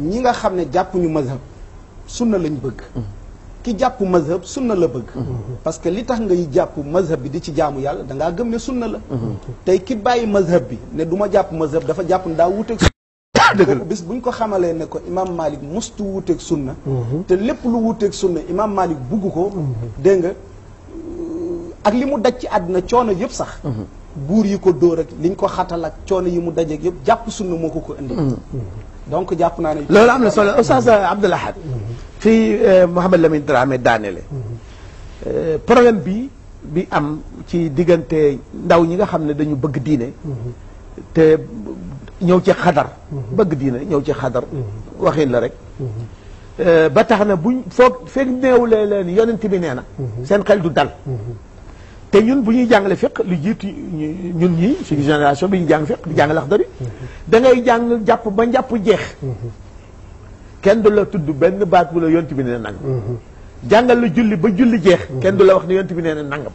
ñi nga xam ne jàppuñu mazhab sunna lañ bëgg ki jàpp mazhab sunna la bëgg parce que li tax ngay jàpp mazhab bi di ci jaamu yàlla dangaa gëm ne sunna la tey ki bàyyi mazhab bi ne du ma jàpp mazhab dafa jàpp ne daa wuteeg kooku bis buñ ko xamalee ne ko imam Malik mustu wuteeg sunna te lépp lu wuteeg sunna imam Malik bugg ko dégg nga ak li mu daj ci àddina coono yëpp sax buur yi ko dóor ak liñ ko xatal ak coono yi mu dajeeg yëpp jàpp sunna moo ko indi donc jàpp naa ne loolu am na solo Oustaz Abdoul Ahad fii Mouhamed Lamine Dramé daanele problème bi am ci diggante ndaw ñi nga xam ne dañu bëgg diine te ñëw ci xadar bëgg diine ñëw ci xadar waxin la rek ba tax na buñ fekk néewlee leen yonent bi nee na seen xel du dal te ñun bu ñuy jàngale fiq lu jiitu ñun ñii suñu génération bi ñu jàng fiq di jàng Laxdari da ngay jàng jàpp ba njàpp jeex kenn du la tudd benn baat bu la yonent bi nee na nangam jàngal la julli ba julli jeex kenn du la wax ne yonent bi nee na nangam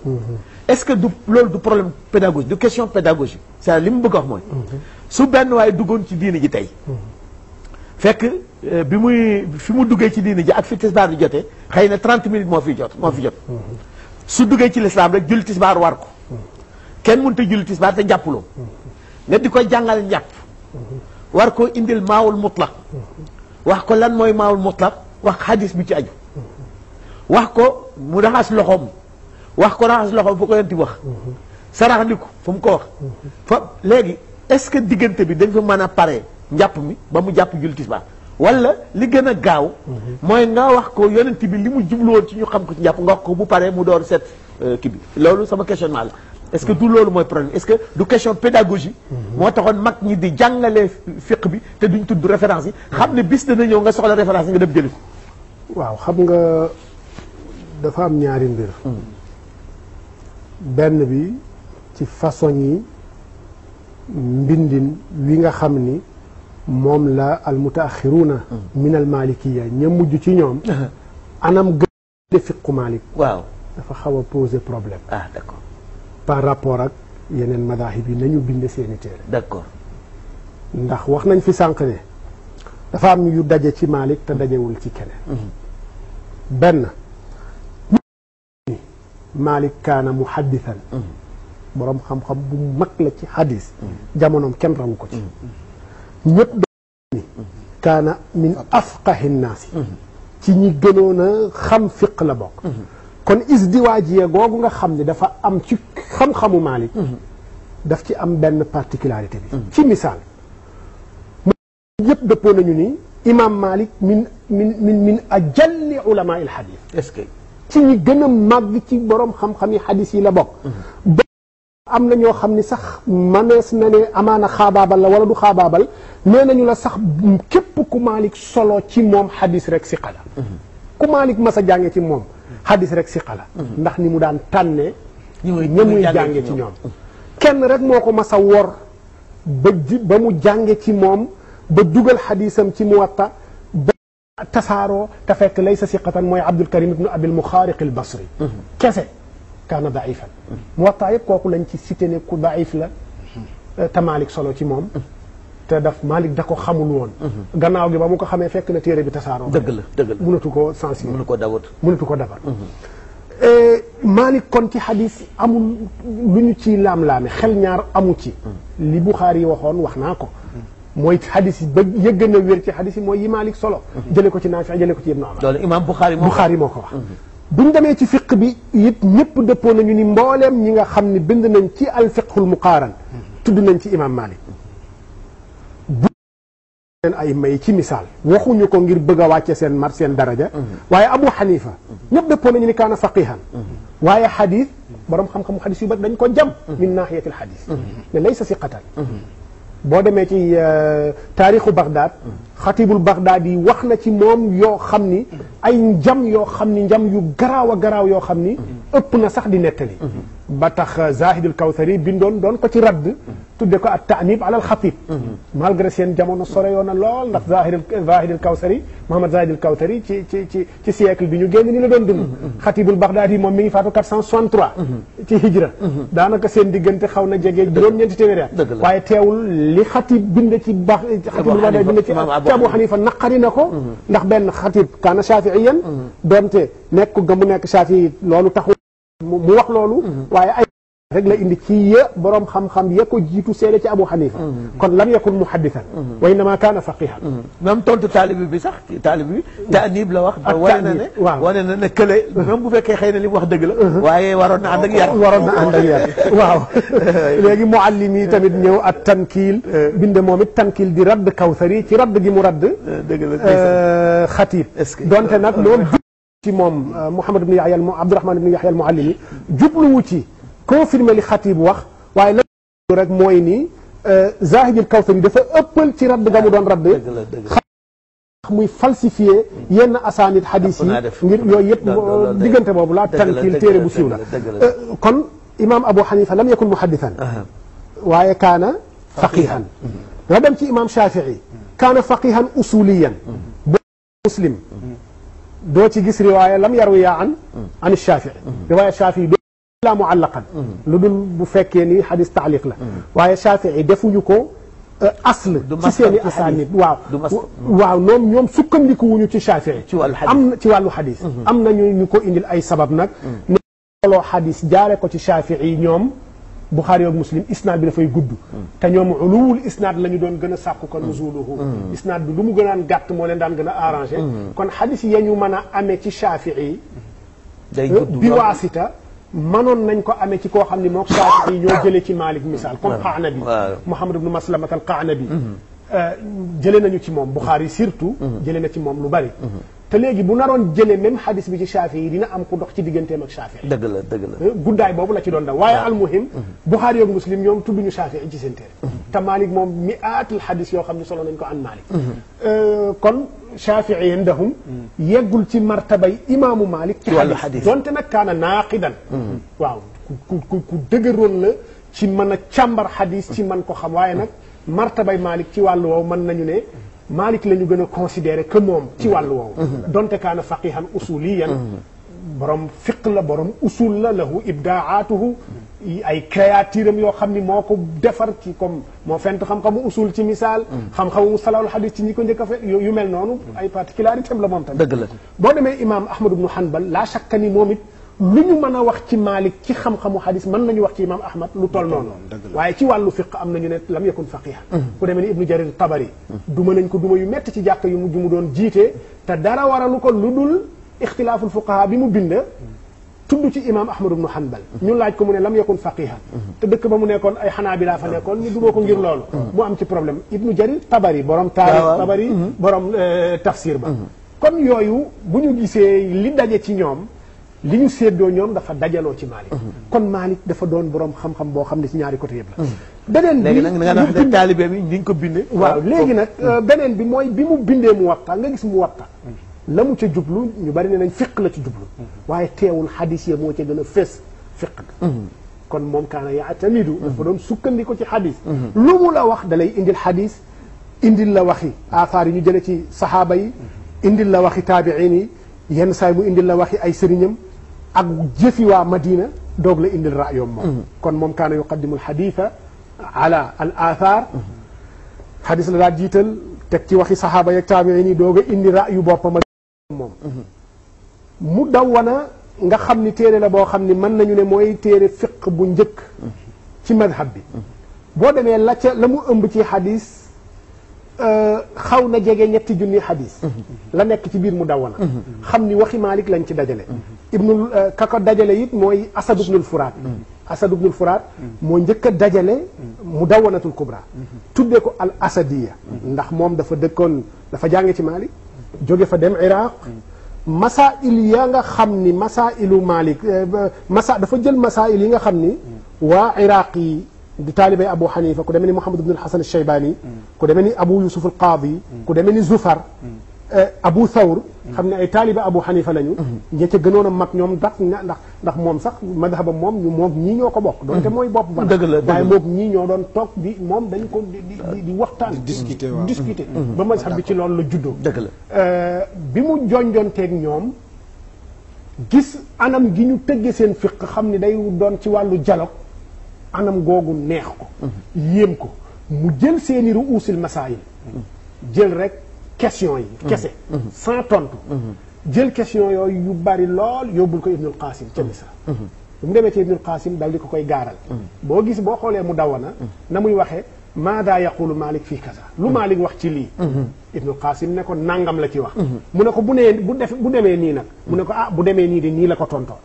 est-ce que du loolu du problème pédagogique du question pédagogique c'est li mu bëgg a wax mooy su benn waaye duggoon ci diini ji tey fekk fi mu duggee ci diini ji ak fi tisbaar di jotee xëy na 30 minutes moo fi jot su duggee ci lislaam rek julli tisbaar war ko kenn mënut a julli tisbaar te njàppuloo nga di ko jàngal njàpp war koo indil maawul mutlaq wax ko lan mooy maawul mutlaq wax xadis bi ci aju wax ko mu raxas loxoom wax ko raxas loxoom fu ko yonti wax sarax ndi ko fu mu ko wax fa léegi est-ce que diggante bi dañ fa mën a pare njàpp mi ba mu jàpp julli tisbaar wala li gën a gaaw mooy nga wax ko yonent bi li mu jubluwoon ci ñu xam ko ci njàpp nga wax ko bu paree mu door seet kii bi loolu sama questionnement la est-ce que du loolu mooy problème est-ce que du question pédagogie moo taxoon mag ñi di jàngalee fiqh bi te duñ tudd référence yi xam ne bis dana ñëw nga soxla référence yi nga dem jëli ko waaw xam nga dafa am ñaari mbir benn bi ci façon yi mbindin wi nga xam ni moom la al mutaaxiruna min al malikiya ña mujj ci ñoom anam gën fiqu Malik waaw dafa xaw a poser problème d'accord par rapport ak yeneen madahib yi nañu bind seeni téere d'accord ndax wax nañ fi sànq ne dafa am yu daje ci Malik te dajewul ci keneen benn Malik kaana muhaddisan boroom xam-xam bu mag la ci hadis jamonoom kenn rawu ko ci ñëpp ni kaana min afqahi nnaasi ci ñi gënoon a xam fiq la bokk kon isdiwaajiya googu nga xam ne dafa am ci xam-xamu Malik daf ci am benn particularité bi ci misaal ñëpp dëppoo nañu ni imam Malik min ajalli ulama il hadis est-ce que ci ñi gën a màgg ci borom xam-xam yi hadis yi la bokk ba am na ñoo xam ni sax manees na ne amaana xaabaabal la wala du xaabaabal nee nañu la sax képp ku Malik solo ci moom hadis rek siqa la ku Malik mas a jànge ci moom hadis rek siqa la ndax ni mu daan tànnee ña muy jànge ci ñoom kenn rek moo ko mas a wor ba mu jànge ci moom ba dugal hadisam ci Muwatta ba tasaaroo te fekk laysa siqatan mooy Abdul Karim ibnu Abil Muxaariq al Basri kese kaana daifan Muwatta yëpp kooku lañ ci cité ne ku daif la te Malik solo ci moom te daf Malik da ko xamul woon gannaaw gi ba mu ko xamee fekk na téere bi tasaaroo dëgg la mënatu ko sensibiliser mënatu ko dabat Maalik kon ci xadis amul lu ñu ciy laam-laame xel ñaar amu ci li Buxaari yi waxoon wax naa ko mooy xadis yi ba yëgg na wér ci xadis yi mooy yi Maalik solo jële ko ci Naafi jële ko ci Ibnu Umar loolu imaam Buxaari moo ko wax buñ demee ci fiq bi it ñëpp dëppoo nañu ni mbooleem ñi nga xam ne bind nañ ci al fiqhul muqaaran tudd nañ ci imaam Maalik bu leen ay may ci misaal waxuñu ko ngir bëgg a wàcce seen daraja waaye Abu Xanifa ñëpp dëppoo nañu ni kaana faqihan waaye xadis borom xam-xamu xadis yu bari dañ ko jam min naaxiyatil xadis ne laysa siqatan boo demee ci taarixu Bagdad xatibul Bagdad yi wax na ci moom yoo xam ni ay njam yoo xam ni njam yu garaaw a garaaw yoo xam ni ëpp na sax di nettali ba tax Zahidul Kawsari bindoon doon ko ci radd tudde ko at taanib alal xatib malgré seen jamono sore yoon na lool ndax Zahidul Kawsari Muhammad Zahidul Kawsari ci siècle bi ñu génn ni la doon dund xatibul Bagdad yi moom mi ngi faatu 463 ci hijra daanaka seen diggante xaw na jege juróom-ñeenti téeméer waaye teewul li xatib bind ci xatibul Bagdad bind ci Abu Xanifa naqari na ko ndax benn xatib kaana shafiiyan doonte nekk ga mu nekk shafii loolu taxul mu wax loolu waaye ay rek la indi ci ya borom xam-xam ya ko jiitu seede ci Abu Xanifa kon lam yakun muhaddisan wa innama kaana faqihan même tontu taalibi bi sax taalibi bi taanib la wax wane na ne kële même bu fekkee xëy na li mu wax dëgg la waaye waroon na ànd ak yar waaw léegi muallim yi tamit ñëw at tankiil binde moom it tankiil di radd Kawsari ci radd gi mu radd dëgg la xatib donte nag moom ci moom Muhammad ibn Yahya Abdurahman ibn Yahya al-Muallimi jubluwu ci confirmé li xatib wax waaye la rek mooy ni Zahidul Kawsari dafa ëppal ci radd ga mu doon radd muy falsifié yenn asaanid xadis yi ngir yooyu yëpp diggante boobu la tankil téere bu siiw la kon imam Abu Xanifa lam yakun muhaddisan waaye kaana faqihan nga dem ci imam Shafii kaana faqihan usuliyan bo Muslim doo ci gis riwaaya lam yarwiya an Shafii riwaaya Shafii la muallaqan lu dul bu fekkee ni xadis taaliq la waaye Shafii defuñu ko asl ci seeni asaanid waaw ñoom sukkandiku wuñu ci Shafii am ci wàllu xadis am nañu ñu ko indil ay sabab nag ne looloo xadis jaare ko ci Shafii ñoom Buxaari ak Muslim isnaad bi dafay gudd te ñoom uluwul isnaad la ñu doon gën a sàkku ko nuzuluhu isnaad bi lu mu gën a gàtt moo leen daan gën a arrangé kon xadis ya ñu mën a amee ci Shafii bi waasita mënoon nañ ko amee ci koo xam ne mook Shaafi'i ñoo jëlee ci Maalik misaal comme Qanabi Muhammad ibn Maslamat al-Qanabi jëlee nañu ci moom Buxaari surtout jëlee na ci moom lu bari te léegi bu naroon jëlee même xadis bi ci Shaafi'i dina am ku dox ci digganteem ak Shaafi'i dëgg la guddaay boobu la ci doon da waaye almuhim Buxaari ak Muslim ñoom tudduñu Shaafi'i ci seen téere te Maalik moom mi'aatul xadis yoo xam ne solo nañ ko an Maalik kon Shaafi'i indahum yeggul ci martabay imaamu Maalik ci xadis donte nag kaana naaqidan waaw ku dëgëroon la ci mën a càmbar xadis ci man ko xam waaye nag martabay Maalik ci wàllu woowu mën nañu ne Maalik la ñu gën a considéré que moom ci wàllu woowu donte kaana faqihan usuliyan borom fiq la borom usul la lahu ibdaatuhu ay créaturam yoo xam ni moo ko defar ci comme moo fent xam-xamu usul ci misaal xam-xamu mustalahul hadis ci ñi ko njëkk a fe yu mel noonu ay particularité la moom tamit dëgg la boo demee imam Ahmad ibnu Hanbal laa shakka ni moom it lu ñu mën a wax ci Maalik ci xam-xamu hadis mën nañu wax ci imam Ahmad lu toll noonu waaye ci wàllu fiq am nañu ne lam yakun faqihan ku demee ni Ibnu Jarir Tabari duma nañ ko duma yu metti ci jàkk yu mujj mu doon jiite te dara waralu ko lu dul ixtilaaful fuqaha bi mu bind tudd ci imam Ahmad ibnu Hanbal ñu laaj ko mu ne lam yakun faqihan te dëkk ba mu nekkoon ay Xanaabila fa nekkoon ñu duma ko ngir loolu mu am ci problème Ibnu Jarir Tabari borom taarix Tabari borom tafsir ba kon yooyu bu ñu gisee li daje ci ñoom li ñu séddoo ñoom dafa dajaloo ci Maalik kon Maalik dafa doon borom xam-xam boo xam ne ci ñaari côté yëpp la beneen bi léegi nag nga wax ne taalibe bi ñu ngi ko bindee waaw léegi nag beneen bi mooy bi mu bindee Muwatta nga gis Muwatta la mu ca jublu ñu bari ne nañ fiq la ci jublu waaye teewul xadis ya moo ca gën a fés fiq kon moom kaana yaatamidu dafa doon sukkandiku ci xadis lu mu la wax da lay indil xadis indil la waxi aasaar yi ñu jële ci saxaaba yi indil la waxi taabiin yi yenn saay mu indil la waxi ay sëriñam ak jëfi waa Madina doog la indil ra'yoom moom kon moom kaana yuqaddimu alxaditha ala al athar xadis la daa jiital teg ci waxi saxaaba yeeg taabiin yi doog a indi ra'yu boppam moom mu dawwana nga xam ni téere la boo xam ni mën nañu ne mooy téere fiq bu njëkk ci madhab bi boo demee la mu ëmb ci xadis xaw na jege 3 junni xadis la nekk ci biir Mudawwana xam ni waxi Maalik lañ ci dajale ka ko dajale it mooy Asad ibnul Furaat Asad ibnul Furaat moo njëkk a dajale Mudawwanatul Kubra tuddee ko al asadiya ndax moom dafa jànge ci Maalik jóge fa dem Iraq masail ya nga xam ni masailu Maalik dafa jël masail yi nga xam ni waa Iraq yi di taalibay Abu Hanifa ku demee ni Muhammad ibn al-Hasan al-Shaybani ku demee ni Abu Yusuf al-Qadi ku demee ni Zufar Abu Thawr xam ne ay taaliba Abu Hanifa lañu ña ca gënoon a mag ñoom ndax moom sax madhabam moom ñii ñoo ko bokk doonte mooy bopp ba waaye moom ñii ñoo doon toog moom dañ ko di waxtaan discuter ba mazhab bi ci loolu la juddoo dëgg la bi mu jonjonteeg ñoom gis anam gi ñu tëgge seen fiq xam ni day doon ci wàllu dialogue anam googu neex ko yéem ko mu jël seeni ruusil masaayil jël rek question yi kese sans tontu jël question yooyu yu bari lool yóbbul ko Ibnul Qasim ca Misra bu mu demee ci Ibnul Qasim dal di ko koy gaaral boo xoolee Mudawwana na muy waxee maada yaqulu Malik fii kaza lu Malik wax ci lii Ibnul Qasim ne ko nangam la ci wax mu ne ko bu demee nii nag mu ne ko bu demee nii de nii la ko tontoo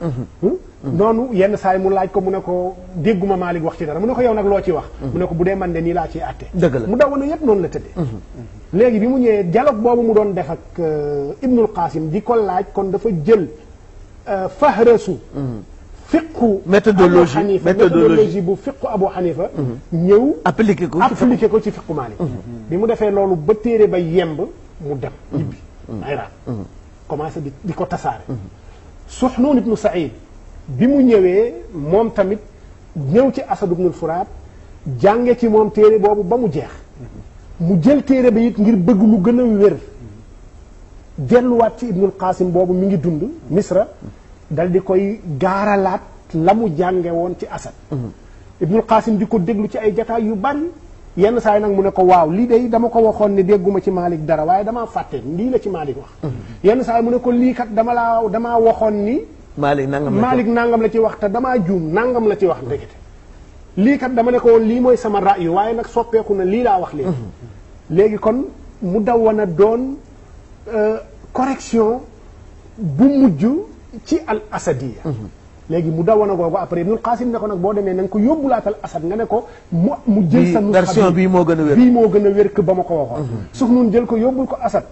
noonu yenn saa yi mu laaj ko mu ne ko dégguma Malik wax ci dara mu ne ko yow nag loo ci wax mu ne ko bu dee man de nii laa ciy àtte Mudawwana yépp noonu la tëddee léegi bi mu ñëwee dialogue boobu mu doon def ak Ibnul Qasim di ko laaj kon dafa jël fahrasu fiqhu méthodologie bu fiqhu Abu Hanifa ñëw appliqué ko ci fiqhu Malik bi mu defee loolu ba téere ba yemb mu dem ñibbi Iraq commencé di ko tasaare Suhnun ibnu Saïd bi mu ñëwee moom tamit ñëw ci Asad ibnul Furaat jànge ci moom téere boobu ba mu jeex mu jël téere ba it ngir bëgg lu gën a wér delluwaat ci Ibnul Qasim boobu mi ngi dund Misra dal di koy gaaralaat la mu jànge woon ci Asad Ibnul Qasim di ko déglu ci ay jataay yu bari yenn saa yi nag mu ne ko waaw lii de dama ko waxoon ne dégguma ci Malik dara waaye damaa fàtte lii la ci Malik wax yenn saa yi mu ne ko lii kat damaa waxoon ni Malik nangam la ci wax te damaa juum nangam la ci wax ndekete lii kat dama ne ko woon lii mooy sama ra'yu waaye nag soppeeku na lii laa wax léegi kon Mudawwana doon correction bu mujj ci al asadiya léegi Mudawwana googu après Ibnul Qasim ne ko nag boo demee na nga ko yóbbulaatal Asad nga ne ko mu jël sa version bii moo gën a wér que ba ma ko waxoon Suhnun jël ko yóbbul ko Asad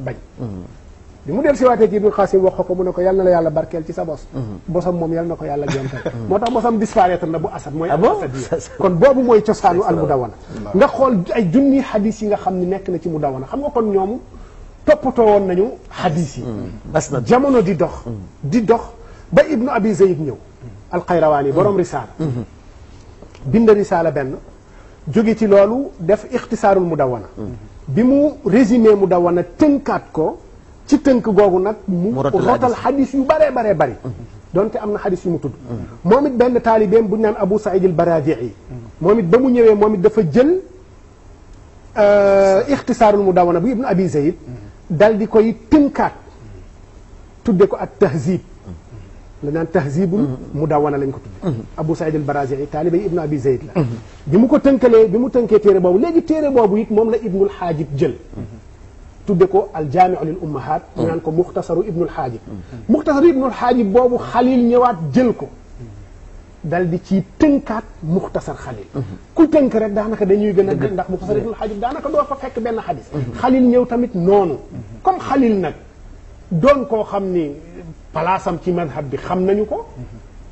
bañ bi mu del si waatee ci Ibnul Qasim wax ko mu ne ko yal na la yàlla barkeel ci sa bos bosam moom yal na ko yàlla jontal moo tax bosam disparaître na bu Asad mooy asadiya kon boobu mooy cosaanu al Mudawwana nga xool ay junni xadis yi nga xam ne nekk na ci Mudawwana xam nga kon ñoom toppatoo woon nañu xadis yi jamono di dox ba Ibnu Abi Zayd ñëw al-Qayrawaani borom risaala bind risaala benn jóge ci loolu def ixtisaarul Mudawwana bi mu résumé Mudawwana tënkaat ko ci tënk googu nag mu rotal xadis yu baree bari donte am na xadis yu mu tudd moom it benn taalibeem bu ñu naan Abu Saïd al-Baradi'i moom it ba mu ñëwee moom it dafa jël ixtisaarul Mudawwana bu Ibnu Abi Zayd dal di koy tënkaat tudde ko ak tahzib la naan tahzibul Mudawwana lañ ko tudde Abu Saïd al-Baradi'i taalibe Ibnu Abi Zayd la bi mu tënkee téere boobu léegi téere boobu it moom la Ibnul Haajib jël tudde ko aljaamiu lil ummahat ñu naan ko muxtasaru Ibnul Haajib muxtasaru Ibnul Haajib boobu Xalil ñëwaat jël ko dal di ci tënkaat muxtasar Xalil ku tënk rek daanaka dañuy gën a gën ndax muxtasar Ibnul Haajib daanaka doo fa fekk benn xadis Xalil ñëw tamit noonu comme Xalil nag doon koo xam ni palaasam ci madhab bi xam nañu ko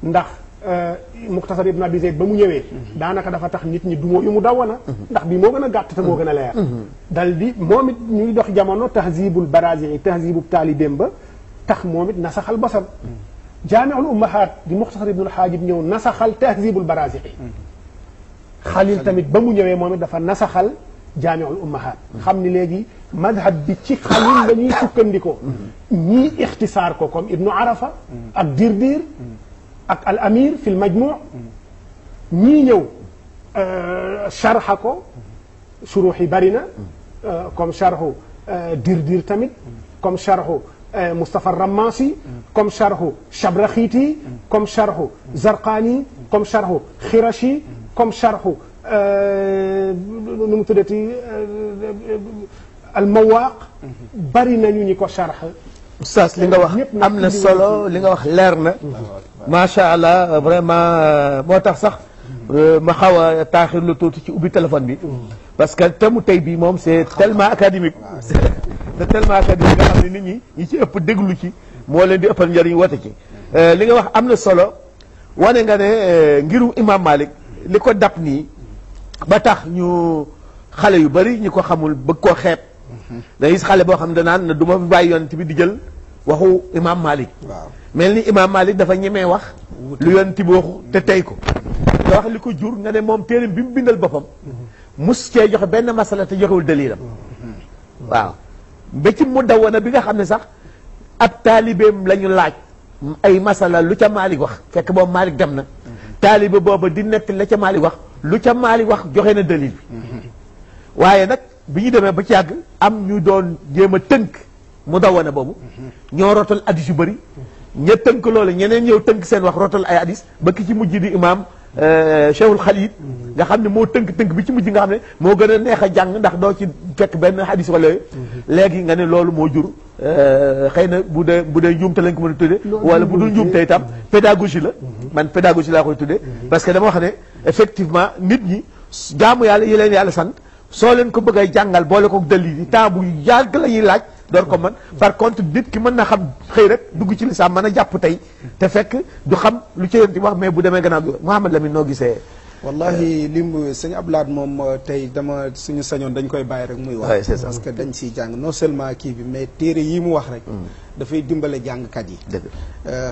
ndax muxtasar Ibn Abi Zayd ba mu ñëwee daanaka dafa tax nit ñi dumoo yu Mudawwana ndax bii moo gën a gàtt te moo gën a leer dal di moom it ñuy dox jamono tahzibul Barazi'i tahzibul taalibeem ba tax moom it nasaxal basam jaami'ul ummahat di muxtasar Ibnul Haajib ñëw nasaxal tahzibul Barazi'i Xalil tamit ba mu ñëwee moom it dafa nasaxal jaami'ul ummahat xam ni léegi madhab bi ci Xalil la ñuy sukkandikoo ñii ixtisaar ko comme Ibnu Arafa ak Dirdir ak al amir fi l majmuu ñii ñëw sharxa ko shuruux yi bari na comme sharxu Dirdir tamit comme sharxu Moustapha Ramasi comme charhu Chabrakhiti comme charhu Zarqani comme charhu Khirashi comme charhu nu mu tuddati al-Mawaq bari nañu ñi ko charh. Oustaz li nga wax am na solo li nga wax leer na macha allah vraiment moo tax sax ma xaw a taaxir lu tuuti ci ubbi téléphone bi parce que thème tey bii moom c'est tellement académique c'est tellement académique nga xam ne nit ñi ci ëpp déglu ci moo leen di ëppal njëriñ wote ci li nga wax am na solo wane nga ne ngiru imam Malik li ko dab nii ba tax ñu xale yu bari ñu ko xamul bëgg koo xeeb da gis xale boo xam ne danaan na du ma fi bàyyi yonent bi di jël waxu imam Malik mel ni imam Malik dafa ñemee wax lu yonent bi waxu te tey ko te wax li ko jur nga ne moom téeram bi mu bindal boppam mus cee joxe benn masala te joxewul dalilam waaw ba ci mu dawana bi nga xam ne sax ab taalibeem la ñu laaj ay masala lu ca Malik wax fekk boobu Malik dem na taalibe booba di netti la ca Malik wax lu ca Malik wax joxe na dalil bi waaye nag bi ñu demee ba ci yàgg am ñu doon jéem a tënk mu dawana boobu ñoo rotal addis yu bëri ña tënk loolu ñeneen ñëw tënk seen wax rotal ay addis ba ki ci mujj di imam Cheikhul Khalid nga xam ne moo tënk bi ci mujj nga xam ne moo gën a neex a jàng ndax doo ci fekk benn hadis wala yooyu léegi nga ne loolu moo jur xëy na bu dee njuumte lañ ko mën a tuddee wala bu dul njuumte itam pédagogie la man pédagogie laa koy tuddee parce que dama wax ne effectivement nit ñi jaamu yàlla yi leen yàlla sant soo leen ko bëgg a jàngal boole ko dalil yi temps bu yàgg la ñuy laaj door ko man par contre nit ki mën na xam xëy rek dugg ci lislaam mën a jàpp tey te fekk du xam lu ci yonent wax mais bu demee gannaaw bi Mouhamed Lamine noo gisee wallahi lim sëñ Abdoulaye moom tey dama suñu sañoon dañ koy bàyyi rek muy wax parce que dañ siy jàng non seulement kii bi mais téere yi mu wax rek dafay dimbale jàngkat yi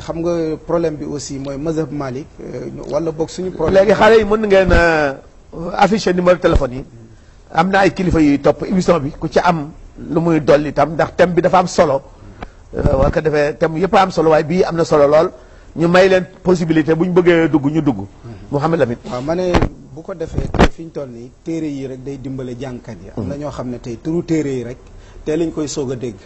xam nga problème bi aussi mooy mazhab Malik wala boog suñu problème léegi xale yi mën ngeen afficher numéro téléphone yi am na ay kilifa yuy topp émission bi ku ci am lu muy dolli itam ndax thème bi dafa am solo waa ko defee thème yëpp am solo waaye bii am na solo lool ñu may leen possibilité bu ñu bëggee dugg ñu dugg Mouhamed Lamine waaw ma ne bu ko defee tey fi ñu toll nii téere yi rek day dimbale jàngkat yi am na ñoo xam ne tey turu téere yi rek tey lañ koy soog a dégg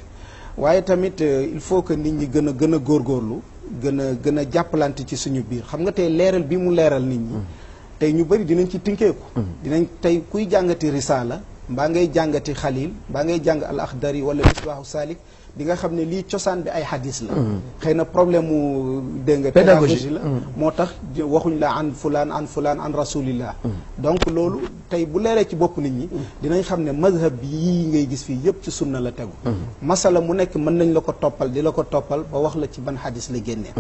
waaye tamit il faut que nit ñi gën a góorgóorlu gën a jàppalante ci suñu biir xam nga tey leeral bi mu leeral nit ñi tey ñu bëri dinañ ci tinkeeku dinañ tey kuy jàngati risaala mbaa ngay jàngati xalil mbaa ngay jàng al axdari wala misbaahu saalik di nga xam ne lii cosaan bi ay hadis la xëy na problème mu dégg nga pédagogie la moo tax waxuñ la an fulaan an rasulillah donc loolu tey bu leeree ci bopp nit ñi dinañ xam ne mazhab bi yii ngay gis fii yëpp ci sunna la tegu masala mu nekk mën nañ la ko toppal di la ko toppal ba wax la ci ban hadis la génnee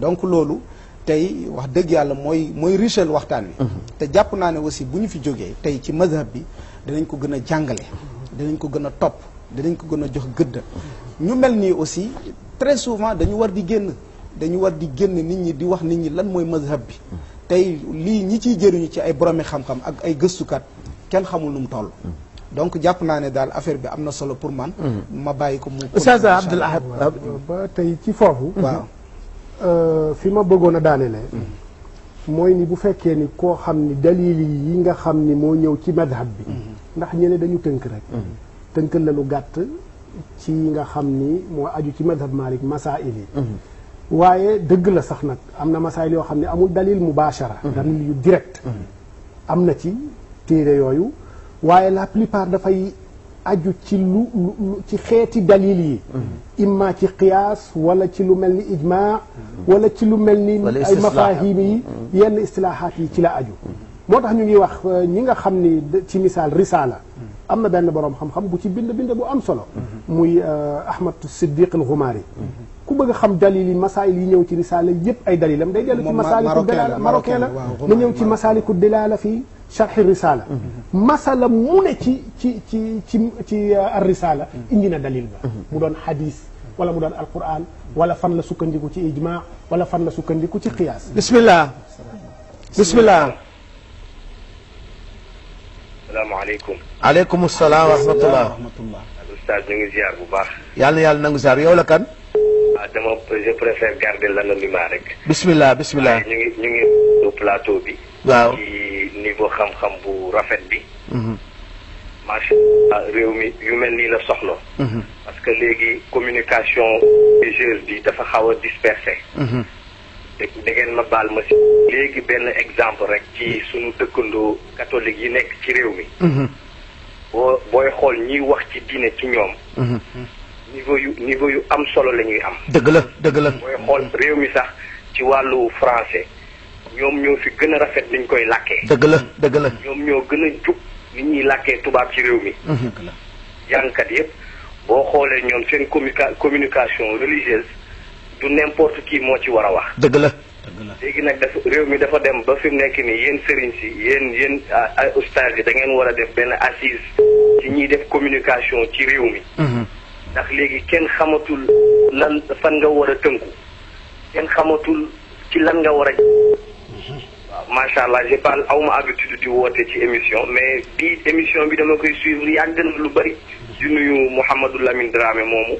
donc loolu tey wax dëgg yàlla mooy richel waxtaan wi te jàpp naa ne aussi bu ñu fi jógee tey ci mazhab bi dinañ ko gën a jàngale dinañ ko gën a topp dinañ ko gën a jox gëdd ñu mel nii aussi très souvent dañu war di génn nit ñi di wax nit ñi lan mooy mazhab bi tey lii ñi ciy jëriñu ci ay boromi xam-xam ak ay gëstukat kenn xamul nu mu toll donc jàpp naa ne daal affaire bi am na solo pour man ma bàyyi ko mu Oustaz Abdoul Ahad ba tey ci foofu waaw fi ma bëggoon a daanelee mooy ni bu fekkee ni koo xam ni dalil yi nga xam ni moo ñëw ci madhab bi ndax ñene dañu tënk rek tënkal la lu gàtt ci nga xam ni moo aju ci madhab Malik masail yi waaye dëgg la sax nag am na masail yoo xam ne amul dalil mubashara dalil yu direct am na ci téere yooyu waaye la plupart dafay aju ci ci xeeti dalil yi imma ci qiyaas wala ci lu mel ni ijma wala ci lu mel ni ay mafahim yi yenn istilahaat yi ci la aju moo tax ñu ngi wax ñi nga xam ni ci misaal risala am na benn boroom xam-xam bu ci bind bu am solo muy Ahmad Siddiq al-Ghumari ku bëgg a xam dalil yi masail yi ñëw ci risala yëpp ay dalilam day dellu ci masaliku dilala marocain la na ñëw ci masaliku dilala fii sharhi risala masala mu ne ci ar risala indi na dalil ba mu doon hadis wala mu doon alquran wala fan la sukkandiku ci ijma wala fan la sukkandiku ci qiyaas bismillah salaamaaleykum. aleykum salaam wa rahmatullah. Oustaz ñu ngi ziar bu baax. yàlla na yàlla nangu ziar yow la kan. je préfère garder l'anonymat rek. bismillah. ñu ngi plateau bi. waaw ci niveau xam-xam bu rafet bi. macha allah réew mi yu mel nii la soxla. parce que léegi communication religieuse bi dafa xaw a dispersé. da ngeen ma baal ma si léegi benn exemple rek ci sunu dëkkandoo catholique yi nekk ci réew mi. booy xool ñiy wax ci diine ci ñoom. niveau yu am solo la ñuy am. dëgg la dëgg la. booy xool réew mi sax ci wàllu français ñoom ñoo fi gën a rafet niñ koy làkkee. dëgg la dëgg la. ñoom ñoo gën a jub ni ñuy làkkee tubaab ci réew mi. jàngkat yëpp boo xoolee ñoom seen communication religieuse du n'importe qui moo ci war a wax. dëgg la. léegi nag dafa réew mi dafa dem ba fi mu nekk nii yéen sëriñ si yéen ustaas yi da ngeen war a def benn assise ci ñiy def communication ci réew mi. ndax léegi kenn xamatul lan fan nga war a tënku kenn xamatul ci lan nga war a. waaw macha allah je parle awma habitude di woote ci émission mais bii émission bi dama koy suivre yàgg na lu bari. di nuyu Mouhamadou Lamine Dramé moomu.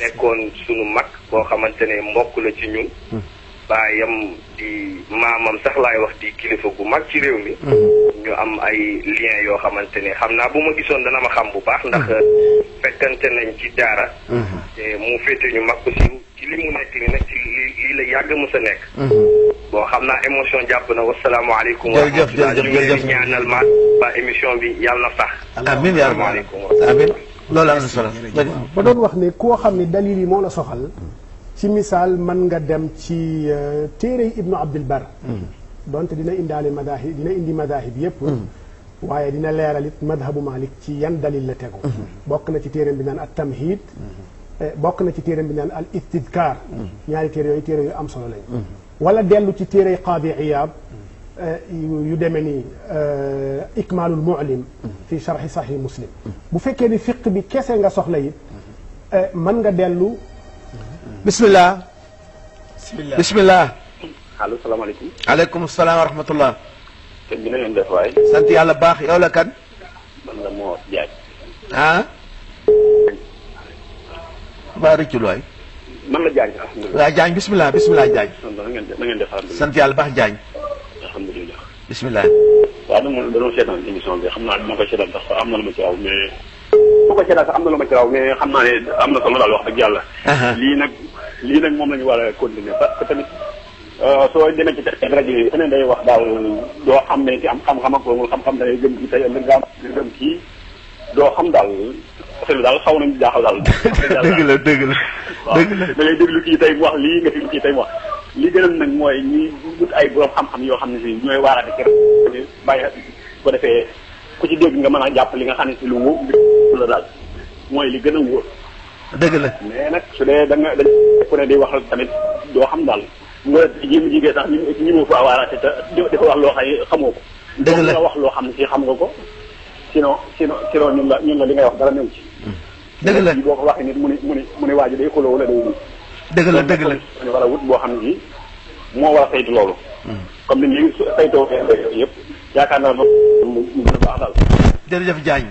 nekkoon sunu mag boo xamante ne mbokk la ci ñun. baayam di maamam sax laay wax di kilifa gu mag ci réew mi. ñu am ay lien yoo xamante ne xam naa bu ma gisoon dana ma xam bu baax ndax fekkante nañ ci daara. te mu féete ñu mag aussi ci li mu nekk ni nag ci lii la yàgg mu sa nekk. bon xam naa émotion jàpp na wasalaamaaleykum. jërëjëf ñaanal ma ba émission bi yàlla na sax. amiin yaa rabbal amiin loolu am na solo. ba doon wax ne koo xam ne dalil yi moo la soxal. ci misaal mën nga dem ci téere Ibnu Abdul Bar. donte dina indaale madahib dina indi madahib yépp waaye dina leeral it madhabu Malik ci yan dalil la tegu. bokk na ci téereem bi naan at tamhid bokk na ci téereem bi naan al istidkar. ñaari téere yu am solo lañ. wala dellu ci téere Qaadi Iyaab yu demee ni ikmaalul mu'lim fi sharhi sahih Muslim. bu fekkee ni fiq bi kese nga soxla it mën nga dellu. bismillah. bismillah. allo salaamaaleykum. aleykum salaam wa rahmatullah. sëñ bi na ngeen def waay. sant yàlla baax yow la kan. man la moo jaaj. ah. ba rëccul waay. man la jaaj alhamdulilah. waaw Jaañ bismillah bismillah Jaañ. na ngeen def alhamdulilah. sant yàlla baax Jaañ. alhamdulilah. bismillah. waaw dañoo seetaan émission bi xam naa dama koy seetaan sax am na lu ma ci raw mais. bu ko seetaan sax am na lu ma ci raw mais xam naa ne am na solo daal wax dëgg yàlla. lii nag moom la ñu war a continuer parce que tamit soo demee ci rajo yi feneen day wax daal doo xam ne ci am xam-xam ak loolu xam-xam da ngay gëm kii tey ëllëg nga gëm kii doo xam daal affaire bi daal xaw nañu jaaxal daal. dëgg la dëgg la. waaw da ngay déglu kii tey mu wax lii nga déglu kii tey mu wax li gënal nag mooy ñuy wut ay borom xam-xam yoo xam ne si ñooy waaraate ci bàyyi ko defee ku ci dégg nga mën a jàpp li nga xam ne si lu wóor la daal mooy li gën a wóor. dëgg la mais nag su dee da nga ku ne di wax tamit doo xam daal nga jéem jigéen sax ñi mu fa waaraate te dafa wax loo xam ne xamoo ko. dëgg la nga wax loo xam ne si xam nga ko sinon ñun la li ngay wax dara new ci. dëgg la boo ko waxee nit mu ne waa ji day xuloo wala day wut. dëgg la dëgg la ñu war a wut boo xam ne si moo war a saytu loolu. comme ni ñu saytoo yëpp yaakaar naa mu gën a baax daal. jërëjëf Jaañ.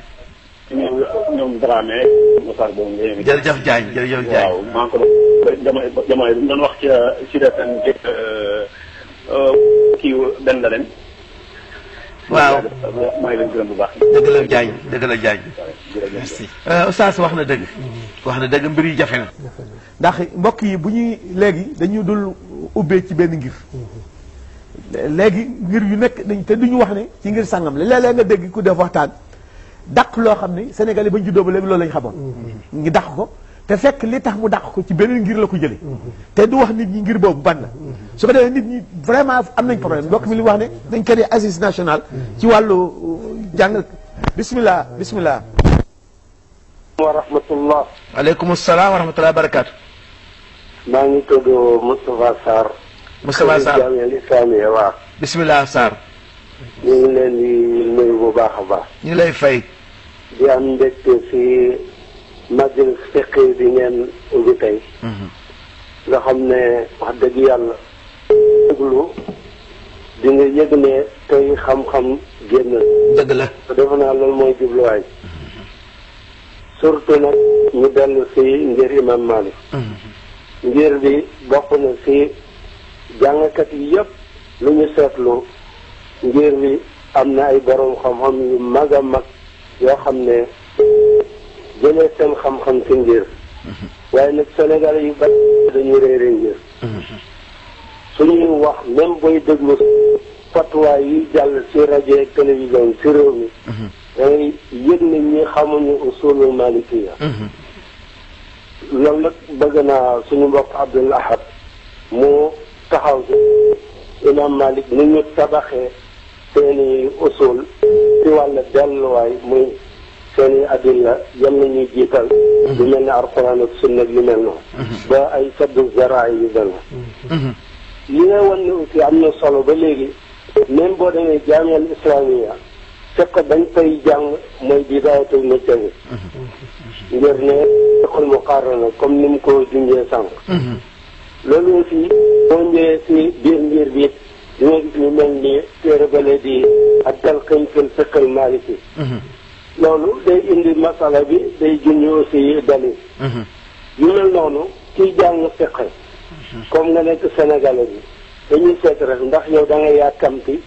ñoom Dramé Moussa boobu nga yéen. jërëjëf Jaañ jërëjëf Jaañ. waaw maa ngi ko doon jamono bi ñu doon wax ci Sud FM kii benn la leen. waaw maa ngi leen gërëm bu baax. dëgg la Jaañ dëgg la Jaañ. merci. Oustaz wax na dëgg. wax na dëgg mbir yi jafe na. ndax mbokk yi bu ñuy léegi dañu dul ubbee ci benn ngir. léegi ngir yu nekk dañ te duñu wax ne ci ngir sàngam la léeg-léeg nga dégg ku def waxtaan dàq loo xam ne Sénégal yi bañ juddoo ba léegi loolu lañ xamoon. ngi dàq ko te fekk li tax mu dàq ko ci beneen ngir la ko jëlee. te du wax nit ñi ngir boobu ban la. su ko defee nit ñi vraiment am nañ problème mbokk mi li wax ne dañ créé assise nationale ci wàllu jàng. bismillah bismillah. wa rahmatullah. aleykum salaam wa rahmatullah wa barakaatu. maa ngi tudd Moustapha Sarr. Moustapha Sarr Jamia Islamia waaw. bismillah Sarr. ñu ngi leen di nuyu bu baax a baax. ñu lay fay. di am mbégte si majlis fiqh bi ngeen ubbi tey. nga xam ne wax dëgg yàlla. déglu di nga yëg ne tey xam-xam génn. dëgg la. te defe naa loolu mooy jubluwaay. surtout nag ñu dellu si ngir imam Malik. ngir bi bokk na si jàngkat yi yëpp lu ñu seetlu ngir bi am na ay borom xam-xam yu mag a mag yoo xam ne jëlee seen xam-xam ci ngir waaye nag Sénégal yu bari dañu réere ngir suñuy wax même booy déglu fatwa yi jàll ci rajo ak télévision ci réew mi dangay yëg ne ñi xamuñu usulul malikiya loolu nag bëgg naa suñu mbokk Abdul Ahad mu taxaw ci imam Malik ni ñu tabaxee seeni usul ci wàll delluwaay muy seeni adilla yam na ñuy jiital lu mel ne alquran ak sunna li mel noonu ba ay saddu zaraay yu mel noonu li nga wan ne aussi am na solo ba léegi même boo demee jaamiyal islamiya fekk dañ fay jàng mooy bidaayatul mujtahid ngir ne fiqhul muqarrana comme ni mu ko junjee sànq loolu aussi boo ñëwee si biir ngir bi di nga gis ñu mel ni téere bale di ak talqin fil fiqhil maliki loolu day indi masala bi day junj aussi dalil yu mel noonu kiy jàng fiqh comme nga nekk Sénégalais bi dañuy seet rek ndax yow da nga yàkkamti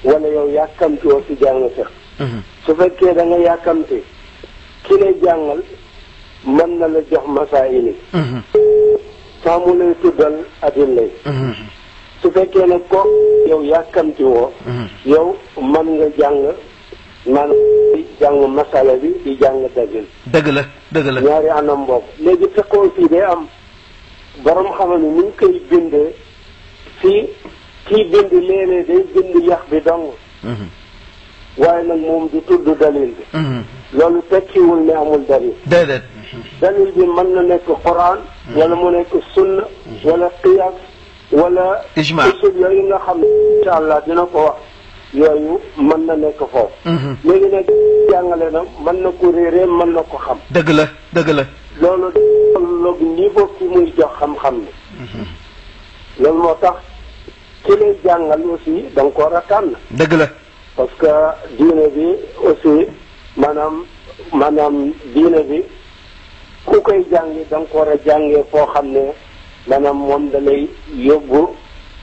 wala yow yàkkamti woo si jàng fiqh su fekkee da nga yàkkamti ki lay jàngal mën na la jox masaayil saa mu lay tuddal adilla yi su fekkee ne ko yow yàkkamti woo yow mën nga jàng maanaam di jàng masala bi di jàng dalil dëgg la dëgg la ñaari anam boobu léegi fiqh aussi day am borom xamal ni ñu koy bindee fii kii bind léeg-léeg day bind yax bi dong waaye nag moom du tudd dalil bi loolu tekkiwul ne amul dalil déedéet dalil bi mën na nekk Quran wala mu nekk sunna wala qiyas wala ijma usul yooyu nga xam ne incha allah dina ko wax yooyu mën na nekk foofu léegi nag jàngale na mën na ko réeree mën na ko xam dëgg la dëgg la loolu loolu niveau ki muy jox xam-xam ne loolu moo tax ki lay jàngal aussi da nga ko war a tànn dëgg la parce que diine bi aussi maanaam diine bi ku koy jàngi da nga ko war a jàngee foo xam ne maanaam moom da lay yóbbu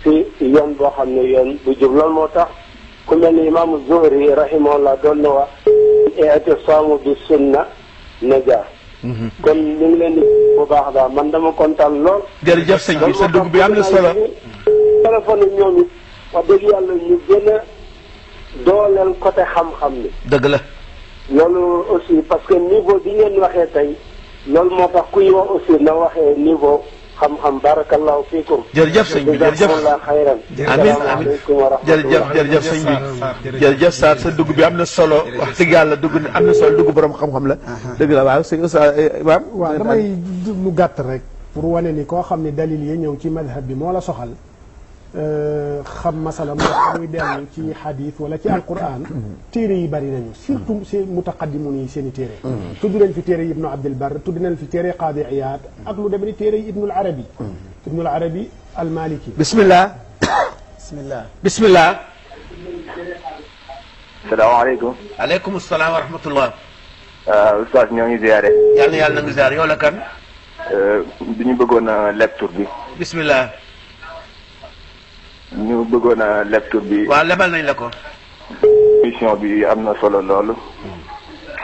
ci yoon boo xam ne yoon bu jub loolu moo tax ku mel ni imaamu Zuhri rahimahullah doon na wax i'tisaamu bi sunna najaa kon ñu ngi leen di bu baax daal man dama kontaan lool. jërëjëf sëñ bi sa dugg bi am na solo. téléphone ñoom it wax dëgg yàlla ñu gën a dooleel côté xam-xam ni dëgg la. loolu aussi parce que niveau bi ngeen waxee tey loolu moo tax kuy wax aussi na waxee niveau xam-xam barakallahu fiikum. jërëjëf sëñ bi jërëjëf xayran. amiin amiin jërëjëf sëñ bi jërëjëf Sarr sa dugg bi am na solo wax dëgg yàlla dugg am na solo dugg borom xam-xam la. dëgg la waaw sëñ Oustaz waaw damay lu gàtt rek pour wane ni koo xam ne dalil yi ñëw ci madhab bi moo la soxal xam masala muy dellu ci xadis wala ci alquran téere yi bari nañu surtout seen mutaqaddimun yi seen i téere tudd nañ fi téere yi ibnu abdul bar tudd nañ fi téere qaadi iyaad ak lu demee ni téere yi ibnul arabi almaliki bismillah bismillah salaamaaleykum. aleykum salaam wa rahmatullah. Oustaz ñoo ngi ziare. yàlla na nga ziare yow la kan. ñu bëggoon a leb tur bi. bismillah. ñu bëggoon a leb tur bi. waaw lebal nañ la ko. émission bi am na solo loolu.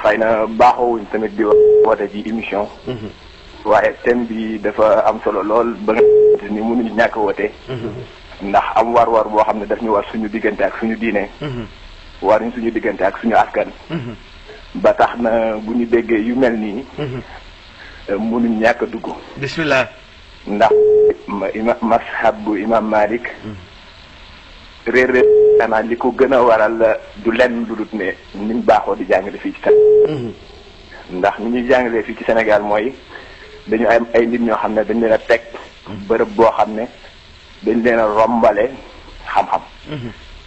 xëy na baaxoowuñ tamit di woote ci émission. waaye thème bi dafa am solo lool ba nga ni mënuñu ñàkk woote. ndax am war-war boo xam ne daf ñu war suñu diggante ak suñu diine. war ñu suñu diggante ak suñu askan. ba tax na bu ñu déggee yu mel nii. mënuñ ñàkk a dugg. bismillah. ndax mashab bu imam Malik. réer xanaa li ko gën a waral du lenn lu dut ne niñ baaxoo di jàngale fii ci Sénégal. ndax ni ñuy jàngalee fii ci Sénégal mooy dañu am ay nit ñoo xam ne dañ leen a teg bërëb boo xam ne dañ leen a rombale xam-xam.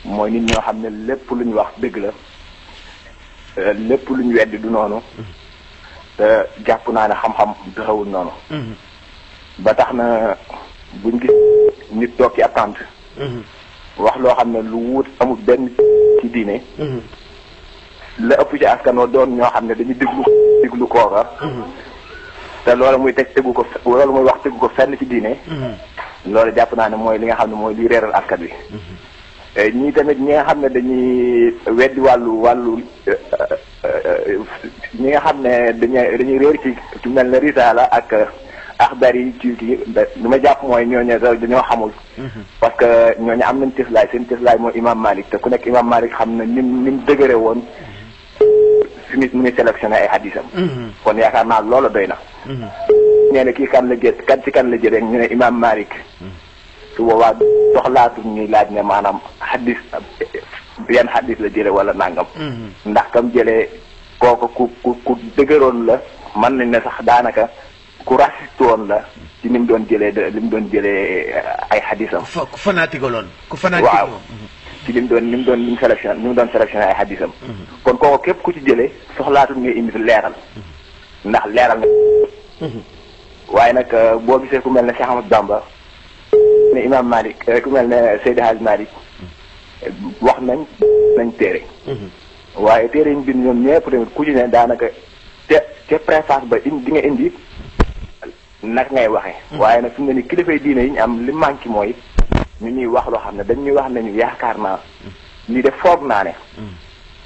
mooy nit ñoo xam ne lépp lu ñu wax dëgg la lépp lu ñu weddi du noonu te jàpp naa ne xam-xam doxewul noonu. ba tax na buñ gis nit toog ci attente wax loo xam ne lu wut amul benn ci diine. la ëpp ci askan wa doon ñoo xam ne dañuy diglu kooka. te loolu muy tegu ko loolu muy wax tegu ko fenn ci diine. loolu jàpp naa ne mooy li nga xam ne mooy liy réeral askan wi. ñii tamit ñi nga xam ne dañuy weddi wàllu ñi nga xam ne dañuy réer ci mel ne risaala ak axdar yi ci li ma jàpp mooy ñooñu dañoo xamul. parce que ñooñu am nañ cëslaay seen cëslaay mooy imam Malik te ku nekk imam Malik xam na ni mu dëgëre woon fi nit mu ngi sélectionné ay hadisam. kon yaakaar naa loola doy na. nee na kii kan la jëlee ñu ne imam Malik. su boobaa soxlaatul ñuy laaj ne maanaam hadis yan hadis la jëlee wala nangam. ndax kam jëlee kooku ku dëgëroon la mën nañ ne sax daanaka. ku raciste woon la ci ni mu doon jëlee ay hadisam. ku fanatique loon ku fanatique waaw ci li mu doon sélectionné ay hadisam. kon kooku képp ku ci jëlee soxlaatul ngay indi leeral. ndax leeral nga. waaye nag boo gisee ku mel ne Cheikh Ahmadou Bamba ne Imam Malik ku mel ne Seydi Hadj Malik wax nañ téere. waaye téere yi ñu bind ñoom ñëpp tamit ku ci ne daanaka te préface ba di nga indi. nag ngay waxee. waaye nag fi mu ne nii kilifay diine yi ñu am li manqué mooy ñu ñuy wax loo xam ne dañuy wax ne ñu yaakaar naa lii de foog naa ne.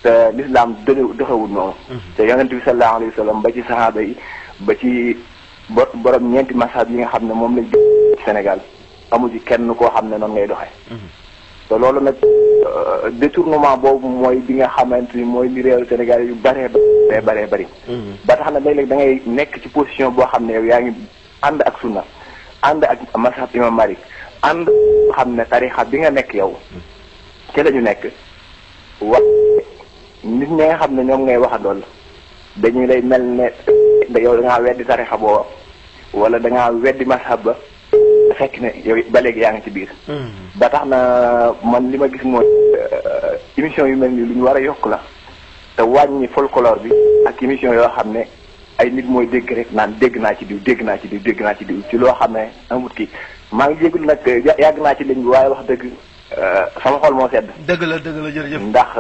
te lislaam doxewul noonu. te yonent bi sallallahu alayhi wa sallam ba ci sahaaba yi ba ci borom ñeenti masab yi nga xam ne moom lañ ci Sénégal amu ci kenn koo xam ne noonu ngay doxee. te loolu nag détournement boobu mooy bi nga xamante ni mooy li réew Sénégal yu bëree bëri. ba tax na léeg-léeg da ngay nekk ci position boo xam ne yow yaa ngi ànd ak sunna ànd ak masab imam Malik ànd xam ne tarixa bi nga nekk yow ci la ñu nekk wax nit ñi nga xam ne ñoom ngay waxandoon dañuy lay mel ne yow da ngaa weddi tarixa booba wala da ngaa weddi masab ba fekk ne yow ba léegi yaa ngi ci biir. ba tax na man li ma gis mooy émission yu mel nii lu ñu war a yokk la te wàññi folklore bi ak émission yoo xam ne ay nit mooy dégg rek naan dégg naa ci diw ci loo xam ne amut kii maa ngi jégalu nag yàgg naa ci ligne bi waaye wax dëgg sama xol moo sedd. dëgg la jërëjëf. ndax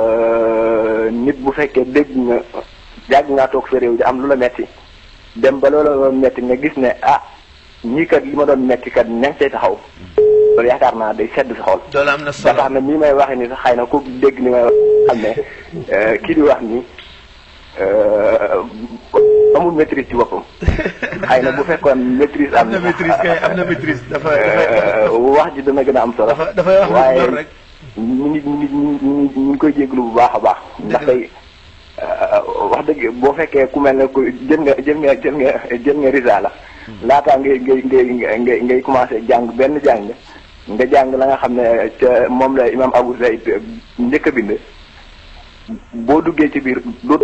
nit bu fekkee dégg nga yàgg ngaa toog sa réew di am lu la metti dem ba loola metti nga gis ne ñii kat li ma doon metti kat ña ngi say taxaw loolu yaakaar naa day sedd sa xol. loolu am na solo ba tax na nii may waxee ni sax xëy na ku dégg ni may wax xam ne kii di wax ni amul maîtrise ci boppam. xëy na bu fekkoon maîtrise am na maîtrise dafa wax ji dana gën a am solo. dafay wax waaye rek. ñu ngi koy jéglu bu baax a baax. ndax tey wax dëgg boo fekkee ku mel ne ku jël nga risaala laataa ngay commencé jàng benn jàng nga jàng la nga xam ne ca moom la imam Abu Zayd njëkk a bind boo duggee ci biir lu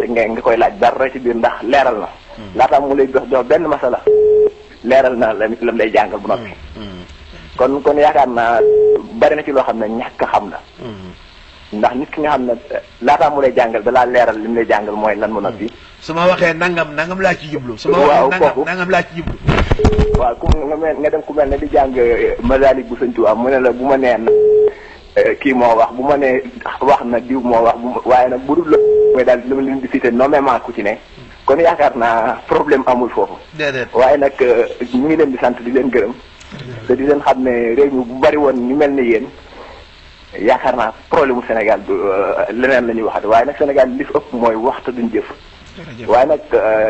nga koy laaj dara ci biir ndax leeral na laataa mu lay jox benn masala leeral na lam lay jàngal bu noppi kon yaakaar naa bari na ci loo xam ne ñàkk a xam la ndax nit ki nga xam ne laataa mu lay jàngal dalaa leeral li mu lay jàngal mooy lan mu noppi. su ma waxee nangam laa ci jublu. su ma waxee nangam laa ci jublu. waaw ku nga dem ku mel ne di jàng Masaalik bu Sëñ Tuubaa mu ne la bu ma nee kii moo wax bu ma nee wax na diw moo wax waaye nag bu dul la mooy daal li ma leen di cité nommément ku ci ne. kon yaakaar naa problème amul foofu. déedéet waaye nag ñu ngi leen di sant di leen gërëm. te di leen xam ne réew mi bu bari woon ñu mel ne yéen. yaakaar naa problème mu Sénégal du leneen la ñuy waxat waaye nag Sénégal li fi ëpp mooy waxta duñ jëf. waaye nag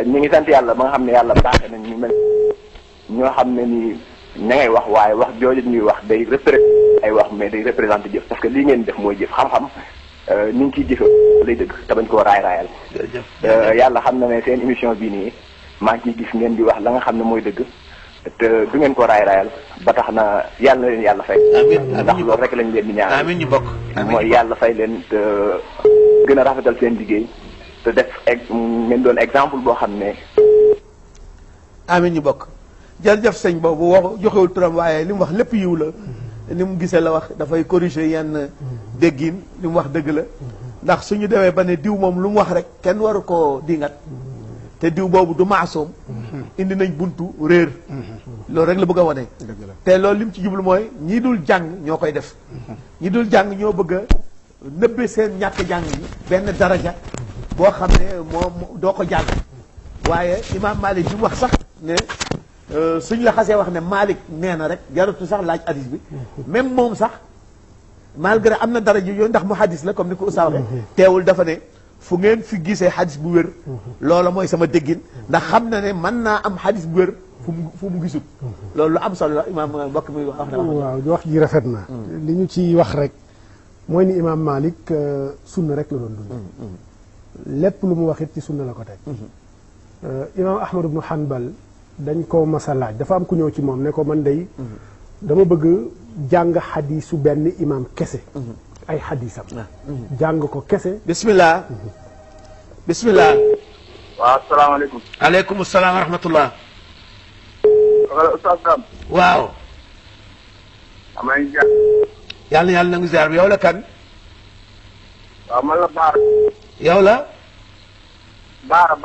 ñu ngi sant yàlla ba nga xam ne yàlla baaxee nañ ñu mel ñoo xam ne ni ña ngay wax waaye wax jooju ñuy wax day représenté ay wax mais day représenté jëf parce que lii ngeen def mooy jëf xam-xam ni ñu ciy jëfe lay dëgg te bañ koo raayal. yàlla xam na ne seen émission bii nii maa ngi ciy gis ngeen di wax la nga xam ne mooy dëgg. te du ngeen ko raayal ba tax na yàlla na leen yàlla fay. amiin ndax loolu rek lañ leen di ñaan. amiin ñu bokk. mooy yàlla fay leen te gën a rafetal seen liggéey te def ngeen doon exemple boo xam ne. amiin ñu bokk. jërëjëf sëñ boobu wax joxewul turam waaye li mu wax lépp yiw la ni mu gisee la wax dafay corriger yenn déggin li mu wax dëgg la ndax suñu demee ba ne diw moom lu mu wax rek kenn waru koo dingat te diw boobu du maasoom indi nañ buntu réer loolu rek la bëgg a wane te loolu li mu ci jublu mooy ñi dul jàng ñoo koy def ñi dul jàng ñoo bëgg a nëbbe seen ñàkk jàng yi benn daraja boo xam ne moom doo ko jàng waaye imaam Malik bi mu wax sax ne suñ la xasee wax ne Malik nee na rek jaratu sax laaj hadis bi même moom sax malgré am na daraja yooyu ndax mu hadis la comme ni ko Oustaz waxee teewul dafa ne fu ngeen fi gisee xadis bu wér loola mooy sama déggin ndax xam na ne mën naa am xadis bu wér fu mu gisut loolu lu am solo la imaam mbokk mi wax na waaw wax ji rafet na li ñu ci wax rek mooy ni imaam Malik sunna rek la doon dund lépp lu mu wax it ci sunna la ko teg imaam Ahmad ibnu Hanbal dañ ko masa laaj dafa am ku ñëw ci moom ne ko man day dama bëgg jàng xadiisu benn imaam kese ay xadiisam jàng ko kese bismillah bismillah waaw asalaamaaleykum. aleykum salaam wa rahmatullah wala Oustaz Dame. waaw maa ngi jaar. yàlla na yàlla nangu ziar bi yow la kan waaw man la Baara. yow la Baara.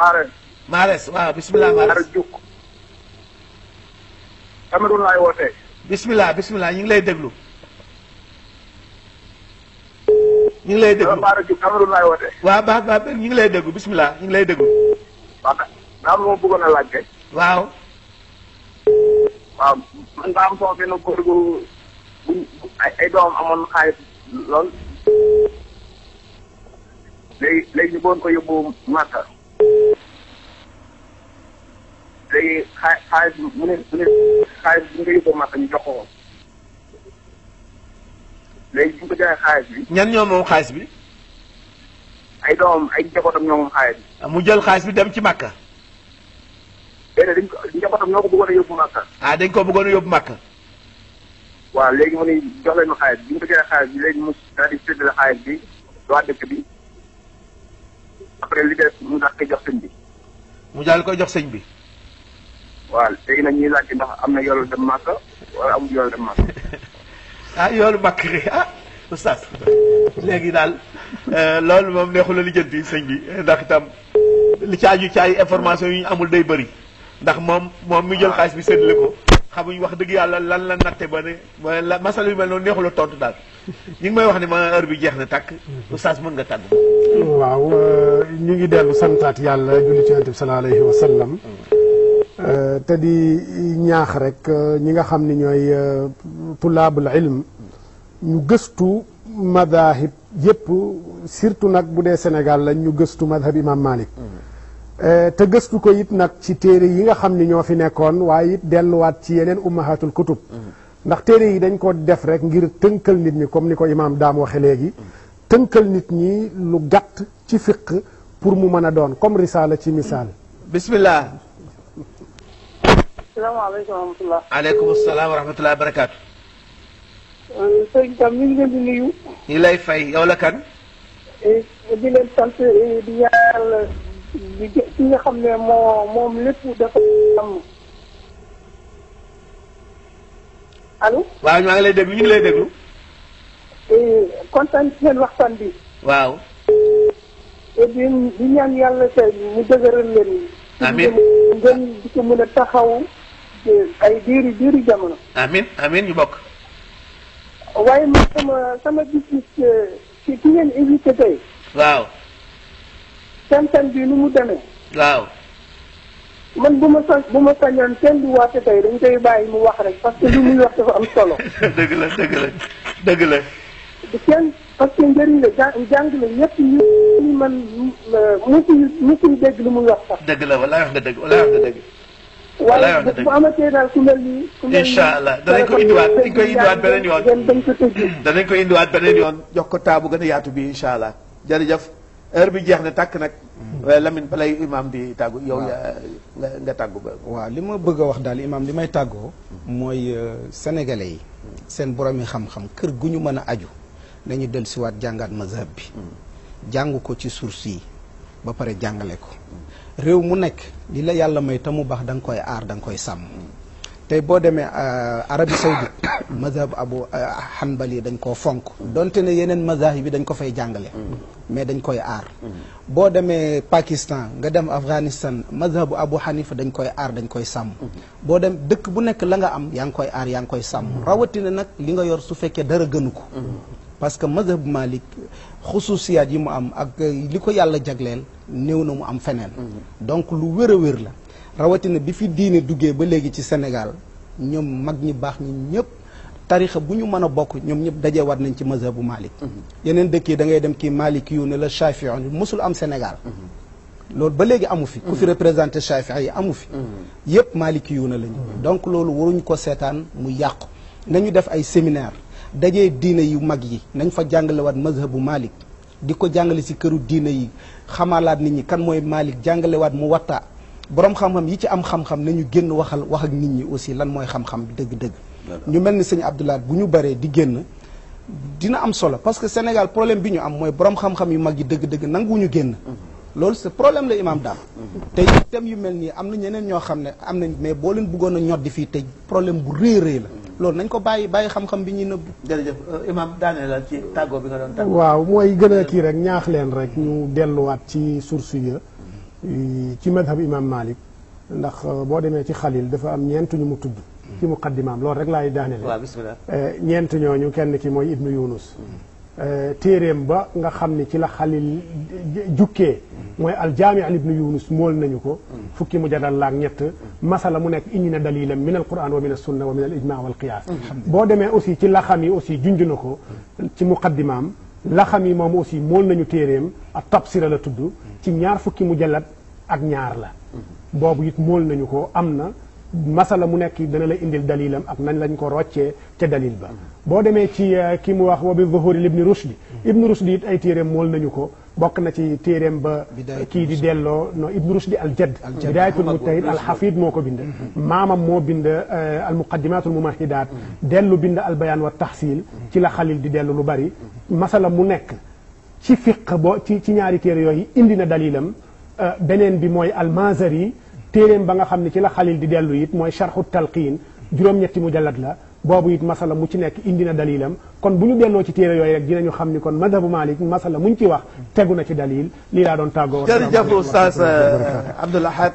Mares waaw bismillah Mares Baara Diouk. Cameroun laay wootee. bismillah bismillah ñu ngi lay déglu ñu ngi lay déglu Baara Diouk Cameroun laay wootee. waaw baax baax ñu ngi lay déglu bismillah ñu ngi lay déglu waaw daa am lu ma bëggoon a laajte. waaw waaw man daa am sama benn góor gu ay doomam amoon xaalis lool. léegi ñu bëggoon ko yóbbu Màkka. léegi xaalis mu ne xaalis bi nga yóbbu Màkka ñu jox ko. léegi bu ñu ko joxee xaalis bi. ñan ñoo moom xaalis bi ay doomam ay njabootam ñoo moom xaalis bi. mu jël xaalis bi dem ci Makka léegi dañ ko njabootam ñoo ko bëggoon a yóbbu Màkka. ah dañ ko bëggoon a yóbbu Makka waaw léegi mu ne jox leen ma xaalis bi ñu ko joxee xaalis bi léegi mu daal di séddale xaalis bi waa dëkk bi après li des mu daal koy jox sëñ bi. mu daal koy jox sëñ bi. waaw léegi nag ñuy laajte ndax am na yoolu dem Màkka wala amul yoolu dem Màkka. ah yoolu Màkka rek ah oustaz léegi daal loolu moom neexul a lijjanti sëñ bi ndax itam li ci aju ci ay information yu ñu amul day bëri ndax moom mi jël xaalis bi séddale ko xamuñ wax dëgg yàlla lan la natte ba ne la masala yu mel noonu neexul a tontu daal ñu ngi may wax ne ma heure bi jeex na tàkk oustaz mën nga tàgg. waaw ñu ngi dellu santaat yàlla julli ci yonent bi sallallahu alayhi wa sallam te di ñaax rek ñi nga xam ni ñooy tulaabul ilm ñu gëstu madahib yépp surtout nag bu dee Sénégal lañ ñu gëstu madhab imam Malik te gëstu ko it nag ci téere yi nga xam ni ñoo fi nekkoon waaye it delluwaat ci yeneen ummahatul kutub ndax téere yi dañ ko def rek ngir tënkal nit ñi comme ni ko imam daam waxe léegi tënkal nit ñi lu gàtt ci fiq pour mu mën a doon comme risaala ci misaal bismillah salaamaaleykum wa rahmatulah. aleykum salaam wa rahmatulah barakaatu. sëñ Tam ñu ngi leen di nuyu. ñu ngi lay fay yow la kan. di leen sant di ñaanal ki nga xam ne moom lépp dafa am. allo. waaw maa ngi lay déglu ñu ngi lay déglu. kontaan ci seen waxtaan bi. waaw. di ñaan yàlla tey mu dëgëral leen. amiin ngeen di ko mën a taxaw ay diiri jamono. amiin amiin ñu bokk. waaye man sama gis-gis ci ki ngeen invité tey. waaw. seen bi nu mu demee. waaw. man bu ma sañoon kenn du waate tey dañ koy bàyyi mu wax rek parce que lu muy wax dafa am solo. dëgg la. kenn parce que njëriñ la jàng la ñëpp ñu man musuñu dégg lu muy wax sax. dëgg la walaay wax nga dëgg walaay wax nga dëgg. waaye bu amatee daal ku mel nii. incha allah danañ ko indiwaat beneen yoon. dañ ko tëj. danañ ko indiwaat beneen yoon jox ko taabu gën a yaatu bi incha allah jërëjëf heure bi jeex na tàkk nag. Lamine balay imam di tàggu yow nga tàggu ba. waaw li ma bëgg a wax daal imam li may tàggoo. mooy sénégalais yi. seen borom yi xam-xam kër gu ñu mën a aju. nañu dellusiwaat jàngaat mazhab bi. jàng ko ci source yi ba pare jàngale ko. réew mu nekk li la yàlla may te mu baax da nga koy aar da nga koy sàmm. tey boo demee Arabie Saoudite mazhab Abu Hanbali dañ koo fonk donte ne yeneen mazahib bi dañ ko fay jàngale mais dañ koy aar boo demee Pakistan nga dem Afghanistan mazhabu Abu Hanifa dañ koy aar dañ koy sàmm boo dem dëkk bu nekk la nga am yaa ngi koy aar yaa ngi koy sàmm rawatina nag li nga yor su fekkee dara gënu ko parce que mazhab Malik xususiyaat yi mu am ak li ko yàlla jagleel néew na mu am feneen donc lu wér a wér la rawatina bi fi diine duggee ba léegi ci Sénégal ñoom mag ñi baax ñi ñëpp tarixa bu ñu mën a bokk ñoom ñëpp dajewaat nañ ci mazhabu Malik yeneen dëkk yi da ngay dem kii Maliki yu ne la Shafi'i yu mosul am Sénégal loolu ba léegi amu fi ku fi représenté Shafi'i yi amu fi yëpp Maliki yu ne lañu donc loolu waruñ ko seetaan mu yàqu nañu def ay séminaire dajee diine yu mag yi nañ fa jàngalewaat mazhabu Malik di ko jàngale si këru diine yi xamalaat nit ñi kan mooy Malik jàngalewaat mu watta borom xam-xam yi ci am xam-xam nañu génn wax ak nit ñi aussi lan mooy xam-xam bi dëgg-dëgg ñu mel ni sëñ Abdoulaye bu ñu baree di génn dina am solo parce que Sénégal problème bi ñu am mooy borom xam-xam yu mag yi dëgg-dëgg nanguwuñu génn loolu c'est problème la imam daam tey thème yu mel nii am na ñeneen ñoo xam ne am nañ mais boo leen bëggoon a ñoddi fii tey problème bu rëy rëy la loolu nañ ko bàyyi xam-xam bi ñuy nëbb jërëjëf imam daane la ci tàggoo bi nga doon tàggoo waaw mooy gën a kii rek ñaax leen rek ñu delluwaat ci source ya ci madhab imam Malik ndax boo demee ci xalil dafa am ñeent ñu mu tudd ci muqaddimaam loolu rek laay daanele waaw bismillah ñeent ñooñu kenn ki mooy ibnu yunus téeréem ba nga xam ni ci la xalil jukkee mooy aljaami an ibnu yunus mool nañu ko fukki mu jadal laak ñett masala mu nekk indi na dalilam min al quran wa min al sunna wa min al ijma wal qiyaas boo demee aussi ci laxam yi aussi junj na ko ci muqaddimaam laxam yi moom aussi mool nañu téeréem ak tabsira la tudd ci ñaar fukki mu jallat ak ñaar la boobu it mool nañu ko am na masala mu nekk dana la indil dalilam ak nañ lañ ko roccee ca dalil ba boo demee ci ki mu wax wa bi zuhuri ibni rushdi ibnu rushdi it ay téeréem mool nañu ko bokk na ci téeréem ba kii di delloo no ibnu rushdi al jadd bidayatul mujtahid al hafid moo ko bind maamam moo bind al muqaddimatul mumahidat dellu bind al bayan wa tahsil ci la xalil di dellu lu bari masala mu nekk ci fiq boo ci ñaari téere yooyu indi na dalilam beneen bi mooy al mazari téeréem ba nga xam ne ci la xalil di dellu it mooy charhu talqiin juróom-ñetti mujallad la boobu it masala mu ci nekk indi na dalilam kon bu ñu delloo ci téere yooyu rek dinañu xam ni kon madhabu Malik masala muñ ci wax tegu na ci dalil lii laa doon tàggoo jërëjëf oustaz Abdoul Ahad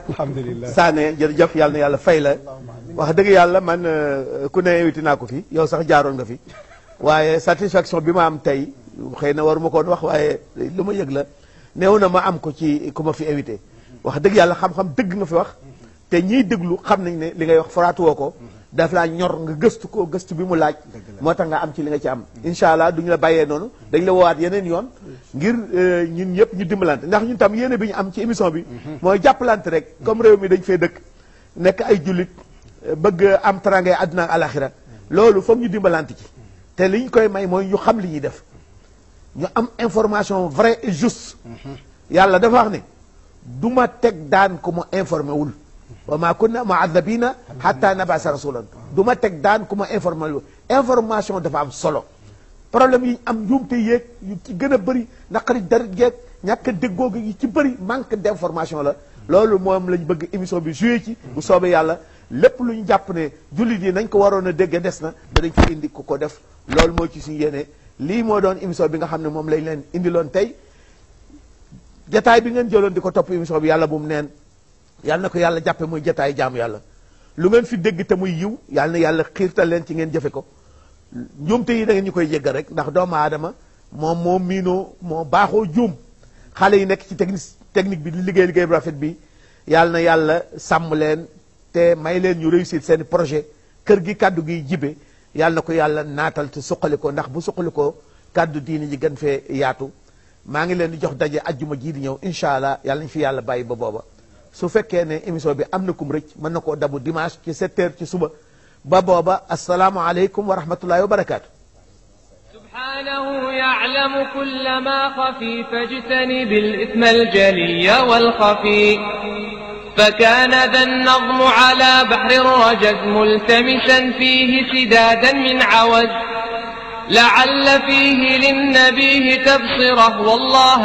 Sané jërëjëf yàlla na yàlla fay la wax dëgg yàlla man ku ne invité naa ko fi yow sax jaaroon nga fi waaye satisfaction bi ma am tey xëy na waruma koon wax waaye lu ma yëg la néew na ma am ko ci ku ma fi invité wax dëgg yàlla xam-xam dëgg nga fi wax te ñiy déglu xam nañ ne li ngay wax foraatu woo ko daf laa ñor nga gëstu ko gëstu bi mu laaj moo tax nga am ci li nga ci am incha allah duñu la bàyyee noonu dañ la woowaat yeneen yoon ngir ñun ñëpp ñu dimbalante ndax ñun tam yéene bi ñu am ci émission bi mooy jàppalante rek comme réew mi dañ fee dëkk nekk ay jullit bëgg am tarangay àdduna ak alaxira loolu foog ñu dimbalante ci te li ñu koy may mooy ñu xam li ñuy def ñu am information vraie et juste yàlla dafa wax ne du ma teg daan ku ma informé wul wa ma kunna mu'adhabina hatta nabasa rasulan du ma teg daan ku ma informé wul information dafa am solo problème yi am njuumte yéeg yu ci gën a bëri naqari deret geeg ñàkk a déggoo gi ci bëri manque d' information la loolu moom lañ bëgg émission bi joué ci bu soobee yàlla lépp lu ñu jàpp ne jullit yi nañ ko waroon a dégg des na danañ fi indi ku ko def loolu moo ci suñu yéene lii moo doon émission bi nga xam ne moom lañ leen indiloon tey jataay bi ngeen jëloon di ko topp émission bi yàlla bu mu neen yàlla na ko yàlla jàppe muy jataay jaamu yàlla lu ngeen fi dégg te muy yiw yàlla na yàlla xiirtal leen ci ngeen jëfe ko njuumte yi da ngeen ñu koy jéggal rek ndax doomu aadama moom moo miinoo moo baaxoo juum xale yi nekk ci technique bi di liggéey bu rafet bi yàlla na yàlla sàmm leen te may leen ñu réussir seen projet kër gi kàddu gi jibe yàlla na ko yàlla naatal te suqali ko ndax bu suqali ko kàddu diini ji gën fee yaatu maa ngi leen di jox daje ajjuma jii di ñëw incha allah yàlla nañ fi yàlla bàyyi ba booba su fekkee ne émission bi am na kum rëcc mën na koo dabu dimanche ci 7 heures ci suba ba booba asalaamu aleykum wa rahmatullahi wa barakaatu. سبحانه يعلم كل ما خفي فاجتنب الإثم الجلي والخفي فكان ذا النظم على بحر الرجز ملتمسا فيه سدادا من عوز لعل فيه للنبي تبصره والله